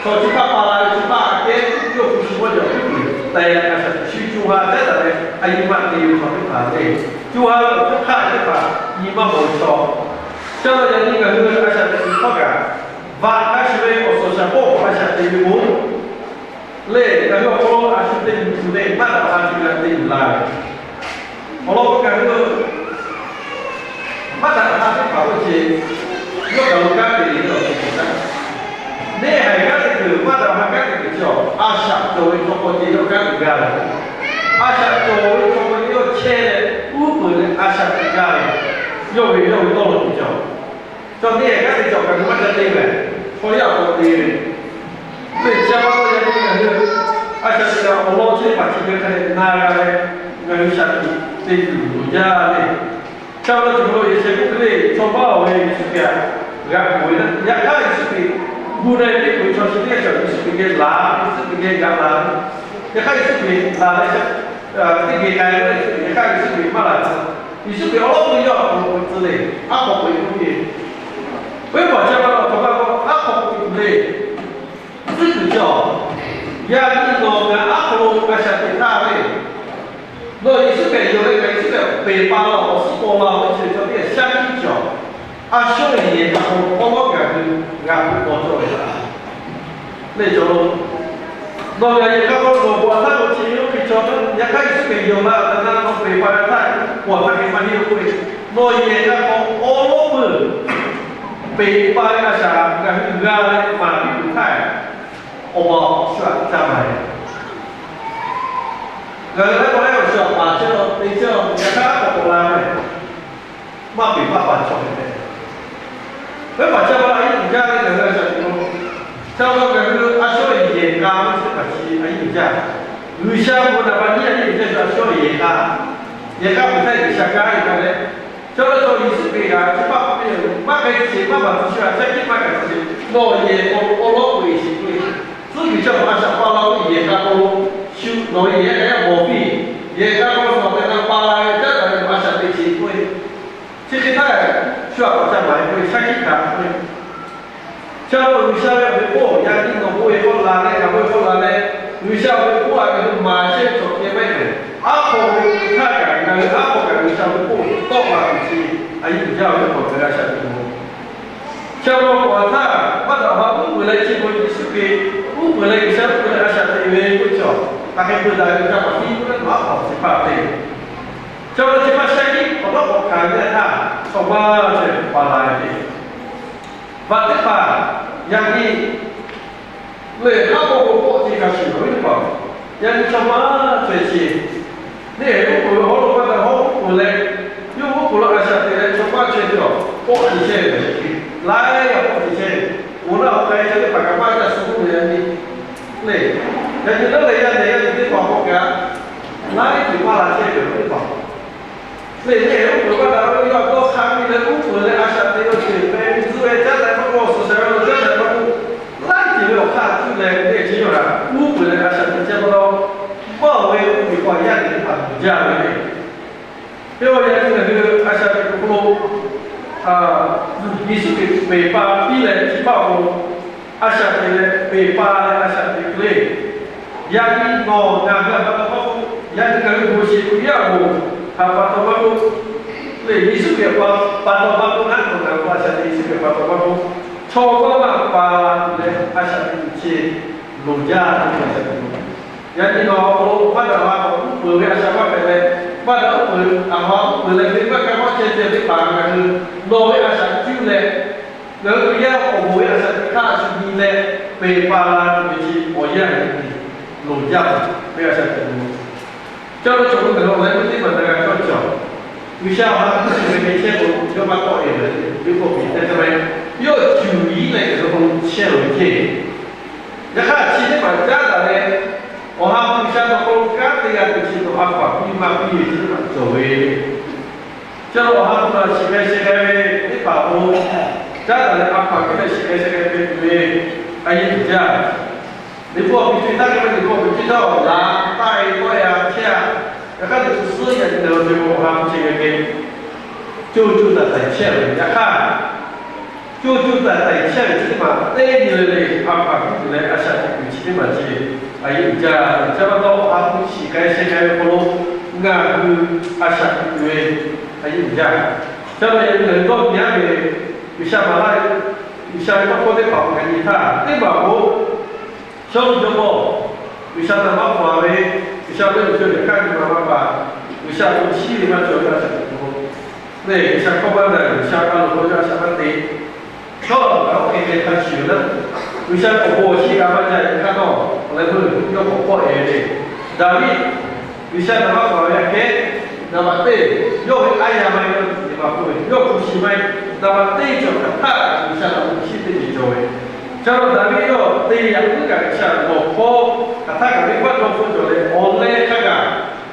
chaw chi hpaˇ pa la ve chi hpaˇ aꞈ kehˉ yawˇ hpu shi g'awˇ yeˬ awˬ hkuiˉ puiˍ teh leh a shaꞈ teꞈ shu co ha caˉ daꞈ leh a nyi ma te ve chaw teˇ hpaˍ le. Co ha ve awˬ hk'aˇ hk'aˇ teˇ hpaˍ nyi maˇ mawˬ ve chaw. Ca lo yaꞈ nyi ngaˬ hui a shaꞈ teꞈ kuiˬ hkawˇ kaꞈ, vaꞈ hk'a shuˍ ve awˬ suhˍ shaˍ hpawˇ a shaꞈ teꞈ ve k'o, lehˬ ngaˬ hui awˬ hk'aw lo a shu te yuˬ tuˬ ve maˇ daꞈ ha chi g'a te yuˬ la ve. Awˬ lawn k'o ngaˬ hui maˇ daꞈ ha teˇ hpaˍ k'oˆ ce, yawˇ kaꞈ lo kanˉ te ve awˬ ceuˬ htaˇ, neˇ haiˬ kanˉ te kuiˬ maˇ daꞈ ha kanˉ te kuiˬ chi a shaꞈ cawˬ ve chaw k'aw ce yawˇ kanˉ te gaˇ ve. A shaꞈ cawˬ ve chaw k'aw ce yawˇ chehˇ leh uˉ peunˍ leh a shaꞈ te gaˇ ve, yawˇ ve yawˇ ve tawˇ lo te cawˬ. Chaw neˇ haiˬ kanˉ te cawˬ kaꞈ gu maˇ ca te ve, chaw yaˇ awˬ hk'aw te ve. Teˇ chi a pa taw yaꞈ nyi ngaˬ hui a shaꞈ teꞈ awˬ lawn chi teˇ hpaˍ chi hk'e hk'a dehꞈ na g'a leh, ngaˬ hui shaꞈ teꞈ te tuˬ loˍ jaˇ ve. Chi a pa taw cawˬ lo Yeˍsuˆ Hkriꞈ ve chaw baˆ ve Yeˍsuˆ Hkriꞈ htaꞈ g'a hkanˍ ve, yaꞈ hk'aˇ Yeˍsuˆ Hkriꞈ gu na ve teˇ hkui chaw chi teˇ g'aˇ cawˬ Yeˍsuˆ Hkriꞈ geh laˬ ve, Yeˍsuˆ Hkriꞈ geh g'aꞈ la ve. Yaꞈ hk'aˇ Yeˍsuˆ Hkriꞈ laˬ leh teˇ geh k'ai ve, yaꞈ hk'aˇ Yeˍsuˆ Hkriꞈ maˇ laˬ tcuh. Yeˍsuˆ Hkriꞈ awˉ lawˉ k'oˆ ve yawˇ htaꞈ k'oˆ tcuh le, aˉ hk'aw k'oꞈ e k'oˆ ve, venˇ baˬ chi a pa taw chaw baˆ k'o aˉ hk'aw k'oꞈ e tuˬ le. Tcuhˉ kuiˬ cawˬ. Yaꞈ nyi nawˬ ngaˬ aˉ hk'aw lo a shaꞈ teꞈ htaˇ ve, nawˬ Yeˍsuˆ Hkriꞈ yonˍ leh ngaˬ Yeˍsuˆ Hkriꞈ peˬ pa la awˬ suhˉ paw la ve chi ve chaw teˇ g'aˇ shaˉ hkiˆ cawˬ. A shu yehˬ hk'a k'o awˉ lawˉ ngaˬ hui g'a hpu paw cawˇ ve htaꞈ lehˬ cawˬ lo. Nawˬ ngaˬ yehˬ hk'a k'o nawˬ paw htaˇ k'o chi yawˇ hk'e cawˬ, yaꞈ hk'aˇ Yeˍsuˆ Hkriꞈ yonˍ la ve htaꞈ na nawˬ peˬ pa ve htaˇ, paw htaˇ hk'e maˇ heˆ k'oˆ ve, nawˬ yehˬ hk'a k'o awˉ lawˉ peuˬ peˬ pa ve a shaꞈ ngaˬ hui g'a leh maˍ piˇ tuˬ htaˇ, awˬ ma shu aꞈ ca maˍ e. Ngaˬ hui leh k'o leh awˬ shu aꞈ paˍ chehˇ la te chehˇ la, yaꞈ hk'aˇ k'awꞈ k'awꞈ la ve maˇ peˬ maˇ paˍ cawˬ ve tehꞈ, venˇ baˬ chi a pa taw a yiˉ uiˍ jaˇ ve ngaˬ hui a shaꞈ teꞈ lo. Chi a pa taw ngaˬ hui a shaw yehˬ k'a ve chi teˇ hpaˍ chi a yiˉ uiˍ jaˇ. G'uiˬsha mvuhˇ naˍ baˆ nyiˇ a yiˉ uiˍ jaˇ shu a shaw yehˬ k'a. Yehˬ k'a peuˬ htaˇ G'uiˬsha kanˉ e k'a leh, chi a pa taw Yeˍsuˆ Hkriꞈ kaꞈ chi hpaˇ k'oˆ piˇ ve, maˇ k'ai sheˍ maˇ baˬ tcuh shu a caˇ kiˆ maˇ kaꞈ tcuh sheˍ, nawˬ yehˬ k'o awˉ lawˉ k'oˆ e sheˍ k'oˆ ve, tcuhˉ kuiˬ chi a shaꞈ pa la k'o yehˬ k'a k'o, shu nawˬ ve yehˬ k'a yaˇ mawˬ piˇ, yehˬ k'a k'o nawˬ te na pa la ve caˉ taˍ ve a shaꞈ teꞈ sheˍ k'oˆ ve, chi hk'e htaˇ shu aꞈ k'awꞈ ca maˍ e k'oˆ ve shaˉ hkiˆ hkanˍ k'oˆ ve, chi a pa taw G'uiˬsha ve awˬ ve k'oˆ yaꞈ nyi nawˬ k'oˆ ve k'awꞈ la leh ngaˬ k'oˆ ve k'awꞈ la leh, G'uiˬsha ve k'oˆ a ngaˬ hui maˍ chehˇ ve cawˬ k'ai maˇ heˆ mehˍ. Aˉ hk'aw ve htaˇ kaꞈ ngaˬ hui aˉ hk'aw kaꞈ G'uiˬsha ve k'oˆ tawˆ la tuˬ chi a yiˉ uiˍ jaˇ ve hk'aw ngaˬ hui a shaꞈ teꞈ ve. Chi a pa taw k'awꞈ htaˇ maˇ daꞈ ma uˉ peunˍ leh chi k'o Yeˍsuˆ Hkriꞈ uˉ peunˍ leh G'uiˬsha uˉ peunˍ leh a shaꞈ teꞈ ve k'oˆ cawˬ. Hkui daꞈ ve ca paˍ piˇ k'oˆ leh nawˬ aˉ hk'aw chi hpaˇ te. Chi awˬ lawn chi hpaˇ shehˆ tiˉ k'awꞈ nawˉ k'awꞈ hkanˍ ve teˇ htaˇ, chaw maˇ chaweh pa la ve le. Vaꞈ teˇ hpaˍ yaꞈ nyi lehˬ, haˉ k'oˆ k'o k'oˆ ce hk'a shuˍ ve teˇ hpaˍ, yaꞈ nyi chaw maˇ chaweh ce. Neˇ haiˬ uˉ peunˍ ve hawˉ lo maˇ daꞈ hawˉ uˉ peunˍ leh, yawˇ uˉ peunˍ lo a shaꞈ teꞈ leh chaw maˇ chaweh ce awˬ k'oˆ ce chehˇ ve, laiˉ g'aˇ k'oˆ ce chehˇ ve. Oˬ naˆ awˬ k'ai chehˇ teˇ hpaˍ kaꞈ maˇ ca suh k'oˆ ve yaꞈ nyi le. Yaꞈ nyi leuˉ leh yaˇ nehˬ yaˇ nyi teˇ hpaˍ k'awꞈ kaꞈ, laiˉ ceuˬ maˇ la chehˇ ve teˇ hpaˍ le. Neˇ haiˬ uˉ peunˍ maˇ daꞈ ve yawˇ dawˇ hk'aˇ piˇ leh uˉ peunˍ leh a shaꞈ teꞈ ve awˬ ceuˬ hpehꞈ ve tcuh ve caˉ daꞈ maˇ k'oˆ, suhˍ shaˍ ve awˬ caˉ daꞈ maˇ k'oˆ, laiˉ ceuˬ ve awˬ hk'aˇ cuˇ leh neˇ chi yawˇ htaꞈ uˉ peunˍ leh a shaꞈ teꞈ chehˇ pa taw, maˇ ve uˉ peunˍ k'o yaˇ nehˬ teˇ hpaˍ luˬ jaˇ ve le. Teˇ g'aˇ yaꞈ nyi ngaˬ hui a shaꞈ teꞈ kuiˬ hk'aw lo Yeˍsuˆ Hkriꞈ peˬ pa piˇ leh chi hpaˇ awˬ hk'aw lo a shaꞈ teꞈ leh peˬ pa leh a shaꞈ teꞈ kuiˬ le. Yaꞈ nyi nawˬ ngaˬ hui htaꞈ pa taw maˇ k'oˆ, yaꞈ nyi ngaˬ hui bon shiˍ kuiˬ yaˇ awˬ moˍ htaꞈ pa taw maˇ k'oˆ, le Yeˍsuˆ Hkriꞈ pa taw maˇ k'oˆ, ngaˬ hui a shaꞈ teꞈ Yeˍsuˆ Hkriꞈ pa taw maˇ k'oˆ, chaw maˇ maˇ pa la tuˬ leh a shaꞈ teꞈ tuˬ chi loˍ jaˇ ve a shaꞈ teꞈ Yaꞈ nyi nawˬ awˬ hk'aw lo maˇ daꞈ a k'awꞈ uˉ peunˍ ve a shaꞈ maˇ hpehꞈ leh, maˇ daꞈ uˉ peunˍ, a hk'aw uˉ peunˍ leh ve maˇ kaˇ maˇ chehˇ ceh teˇ hpaˍ ngaˬ hui nawˬ ve a shaꞈ cuˇ leh, ngaˬ hui Hkriꞈ yaˇ awˬ moˍ ve a shaꞈ teꞈ hk'aˇ shu nyi leh peˬ pa la tuˬ ve chi awˬ yanˇ loˍ jaˇ ve a shaꞈ teꞈ lo. Caˇ ve chaw hui ngaˬ hui awˬ leh meuˇ teˇ maˬ na g'a cawˇ cawˬ. G'uiˬsha awˬ ha hpu chi ve hk'e chehˇ k'o, yawˇ maˇ tawˆ e ve, yawˇ k'awꞈ piˍ teh ca ve, yawˇ cuˬ yiˉ leh ngaˬ hui hk'aw lo chehˇ ve ceˇ. Yaꞈ hk'aˇ chi teˇ hpaˍ caˉ daꞈ leh, awˬ ha hpu G'uiˬsha nawˬ hk'aw lo kanˉ te g'a tuˬ chi nawˬ a hkaw aˬ piˇ maˇ piˇ ve chi teˇ hpaˍ cawˬ ve le. Chi awˬ ha hpu shiˍ k'ai sheh k'ai ve teˇ hpaˍ awˬ hk'aw lo caˉ daꞈ leh a hkaw aˬ piˇ leh shiˍ k'ai sheh k'ai ve tuˬ ve a yehˬ uiˍ jaˇ. Liꞈ hpu awˬ piˍ co-e taˇ k'ai ve liꞈ hpu awˬ piˍ co-e taˇ awˬ laˬ taˇ e kawˆ e a chehˇ a. Yaꞈ hk'aˇ liꞈ hpu suhˉ yaꞈ nyi ngaˬ hui ve awˬ ha hpu chi ve hk'e, co co taiˍ taiˍ chehˇ ve yaꞈ hk'aˇ, co co taiˍ taiˍ chehˇ ve chi teˇ maˬ teˇ nyi le le a hkaw aˬ piˇ tuˬ leh a shaꞈ teꞈ tuˬ chi teˇ maˬ chi a yehˬ uiˍ jaˇ. Chi pa taw awˬ ha hpu shiˍ k'ai sheh k'ai ve hk'aw lo ngaˬ hui a shaꞈ teꞈ tuˬ ve a yehˬ uiˍ jaˇ. Chi pa taw yaꞈ nyi ngaˬ hui dawˇ nyi aˉ ve G'uiˬsha maˍ laˇ, G'uiˬsha ve tawˇ hkawˇ teˇ hpaˍ awˬ hk'aw nyi htaˇ teˇ maˬ k'o, shawˉ lo jawˇ mawˇ G'uiˬsha htaꞈ maˇ hpaw ve, G'uiˬsha ve awˬ co-e hk'aˇ nyi ma maˇ pa, G'uiˬsha awˬ to chiˇ ve maˇ cawˬ ve a shaꞈ teꞈ tuˬ k'o, le G'uiˬsha hkawˇ maˇ na, G'uiˬsha a loˍ hk'aw yaˇ a shaꞈ maˇ te. Chaw a oˇ hk'e hk'e hk'a shuˍ na, G'uiˬsha k'awꞈ bon awˬ shiˉ g'a maˇ jaˇ ve hk'aˇ nawˬ awˬ leh meuˇ yawˇ k'awꞈ kawˆ e ve le. Daˍviˆ G'uiˬsha htaꞈ maˇ hpaw ve aꞈ kehˉ, naˍ baꞈ teˇ yawˇ ve aˉ yaˇ maˇ heˆ, yawˇ teˇ ceuˬ maˇ k'oˆ ve, yawˇ hpu shi maˇ heˆ, naˍ baꞈ teˇ cawˬ hk'aˬ htaˇ kaꞈ G'uiˬsha htaꞈ bon shiˉ teˇ ceuˬ cawˬ ve. Chaw lo Daˍviˆ yawˇ te yaꞈ puiˉ kaꞈ G'uiˬsha lawˬ hkawˇ hk'aˬ htaˇ kaꞈ venˇ baˆ dawˇ hpfuhˆ cawˬ leh awˬ leh hk'a gaˬ,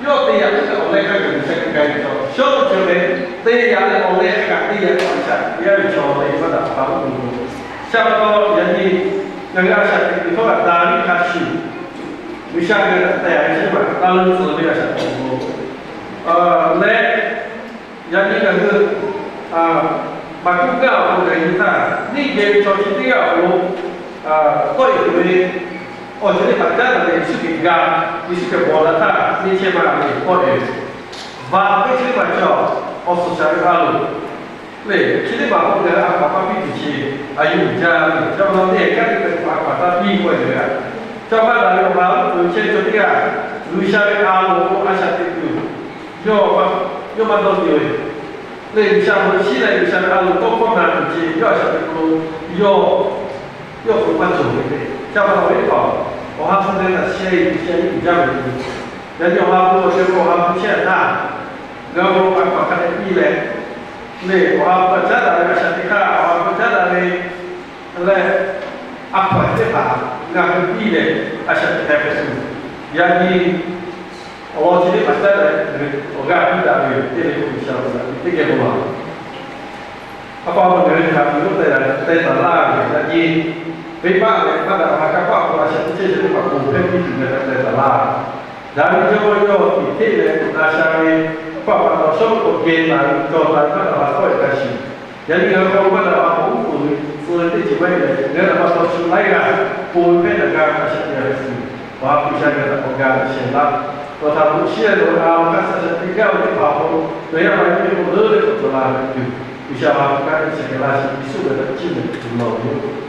yawˇ te yaꞈ puiˉ kaꞈ awˬ leh hk'a gaˬ G'uiˬsha geh k'ai ve chaw, shawˉ lo cawˬ leh te yaꞈ leh awˬ leh hk'a gaˬ te yaꞈ kaꞈ G'uiˬsha geh ve chaw le, maˇ daꞈ pa oˉ k'oˍ k'o, sha pa taw yaꞈ nyi ngaˬ hui a shaꞈ teꞈ kuiˬ htawˇ kaꞈ Daˍviˆ hk'a shuˍ G'uiˬsha geh daꞈ tehˬ ve chi teˇ maˬ taˇ leuˉ tcuh ve a shaꞈ teꞈ k'o, leh yaꞈ nyi ngaˬ hui maˍ kuˇ gaˇ awˬ hk'aw lo ngaˬ hui nyi htaˇ, neˇ geh ve chaw chi teˇ g'aˇ awˬ hk'aw lo tawˆ e tuˬ ve awˬ ceuˬ teˇ hpaˍ caˉ daꞈ leh Yeˍsuˆ Hkriꞈ g'a, Yeˍsuˆ Hkriꞈ bawˬ la htaˇ neˇ chehˇ maˇ g'a ve tawˆ e ve, vaꞈ teˇ chi teˇ maˬ cawˬ, awˬ suhˍ shaˍ ve a loˍ le, chi teˇ maˬ k'o ngaˬ hui a hkaw aˬ maˇ piˇ tuˬ chi a yehˬ uiˍ jaˇ ve. Chi pa taw teˇ g'aˇ teˇ g'aˇ a hkaw aˬ taˇ piˇ k'oˆ ve yoˬ. Chaw maˇ daꞈ ve awˬ ha uˉ peunˍ chehˇ ve chaw teˇ g'aˇ G'uiˬsha ve a loˍ k'o a shaꞈ teꞈ tuˬ yawˇ maˇ dawˇ te ve le. G'uiˬsha hk'aw lo chiˇ leh G'uiˬsha ve a loˍ tawˇ hkawˇ na tuˬ chi yawˇ a shaꞈ teꞈ k'o, yawˇ yawˇ hk'aw lo maˇ cawˬ ve le. Chi pa taw ve teˇ hpaˍ awˬ ha hpu leh taꞈ sheh e tuˬ sheh e uiˍ jaˇ ve yoˬ. Yaꞈ nyi awˬ ha hpu awˬ ceuˬ awˬ ha hpu chehˇ htaˇ, ngaˬ hui a hkaw aˬ hk'a dehꞈ piˇ leh, le awˬ ha hpu caˉ daꞈ ve a shaꞈ teꞈ hk'aˇ, awˬ ha hpu caˉ daꞈ ve leh a hkaw aˬ chi teˇ hpaˍ ngaˬ hui piˇ leh a shaꞈ teꞈ k'ai hpehꞈ tuˬ, yaꞈ nyi awˬ lawn chi teˇ hpaˍ caˉ leh awˬ g'aˇ piˇ daꞈ ve yoˬ. Teˇ le k'o G'uiˬsha awˬ htaꞈ teˇ geh bon laˬ. A pa awˬ ngaˬ hui htaꞈ tuˬ lo teh taˍ laˇ ve yoˬ. Yaꞈ nyi venˇbaˆ leh maˇ daꞈ awˬ ha kanˇ paˆ awˬ hk'aw lo a shaꞈ teꞈ chehˇ chi teˇ hpaˍ ponˬ hpehˇ piˇ tuˬ ngaˬ hui htaꞈ teh taˍ laˇ. Daˍviˆ jawˇmawˇ yawˇ tiꞈ hteˆ leh na sha ve, a pa awˬ pa taw shawˉ k'awꞈ geh taˍ ve cawˬ taˍ ve maˇ daꞈ awˬ ha tawˆ e hk'a shuˍ, yaꞈ nyi ngaˬ hui hk'aw lo maˇ daꞈ awˬ ha k'awꞈ uˉ peunˍ ve tcuh ve teˇ ceuˬ maˇ heˆ leh, ngaˬ hui htaꞈ pa taw shu laiˉ g'aˇ ponˬ ve hpehˇ daꞈ gaˇ ve a shaꞈ teꞈ ve tuˬ, awˬ ha hpu sha geh htaꞈ k'awꞈ ga ve shehˍ laˇ. Nawˬ htaꞈ bvuhꞈ shiˉ leh nawˬ ve a loˍ hk'aˇ suh shaꞈ teꞈ gaˇ ve teˇ hpaˍ awˬ hk'aw lo nawˬ yaˇ ma nyi ve k'o leuˉ leh k'awꞈ tcuh la ve tuˬ, G'uiˬsha awˬ ha hpu kanˉ te shehˍ geh laˇ sheˍ. Yeˍsuˆ ve htaꞈ chiˇ mvuh tuˬ nawˬ ve yoˬ.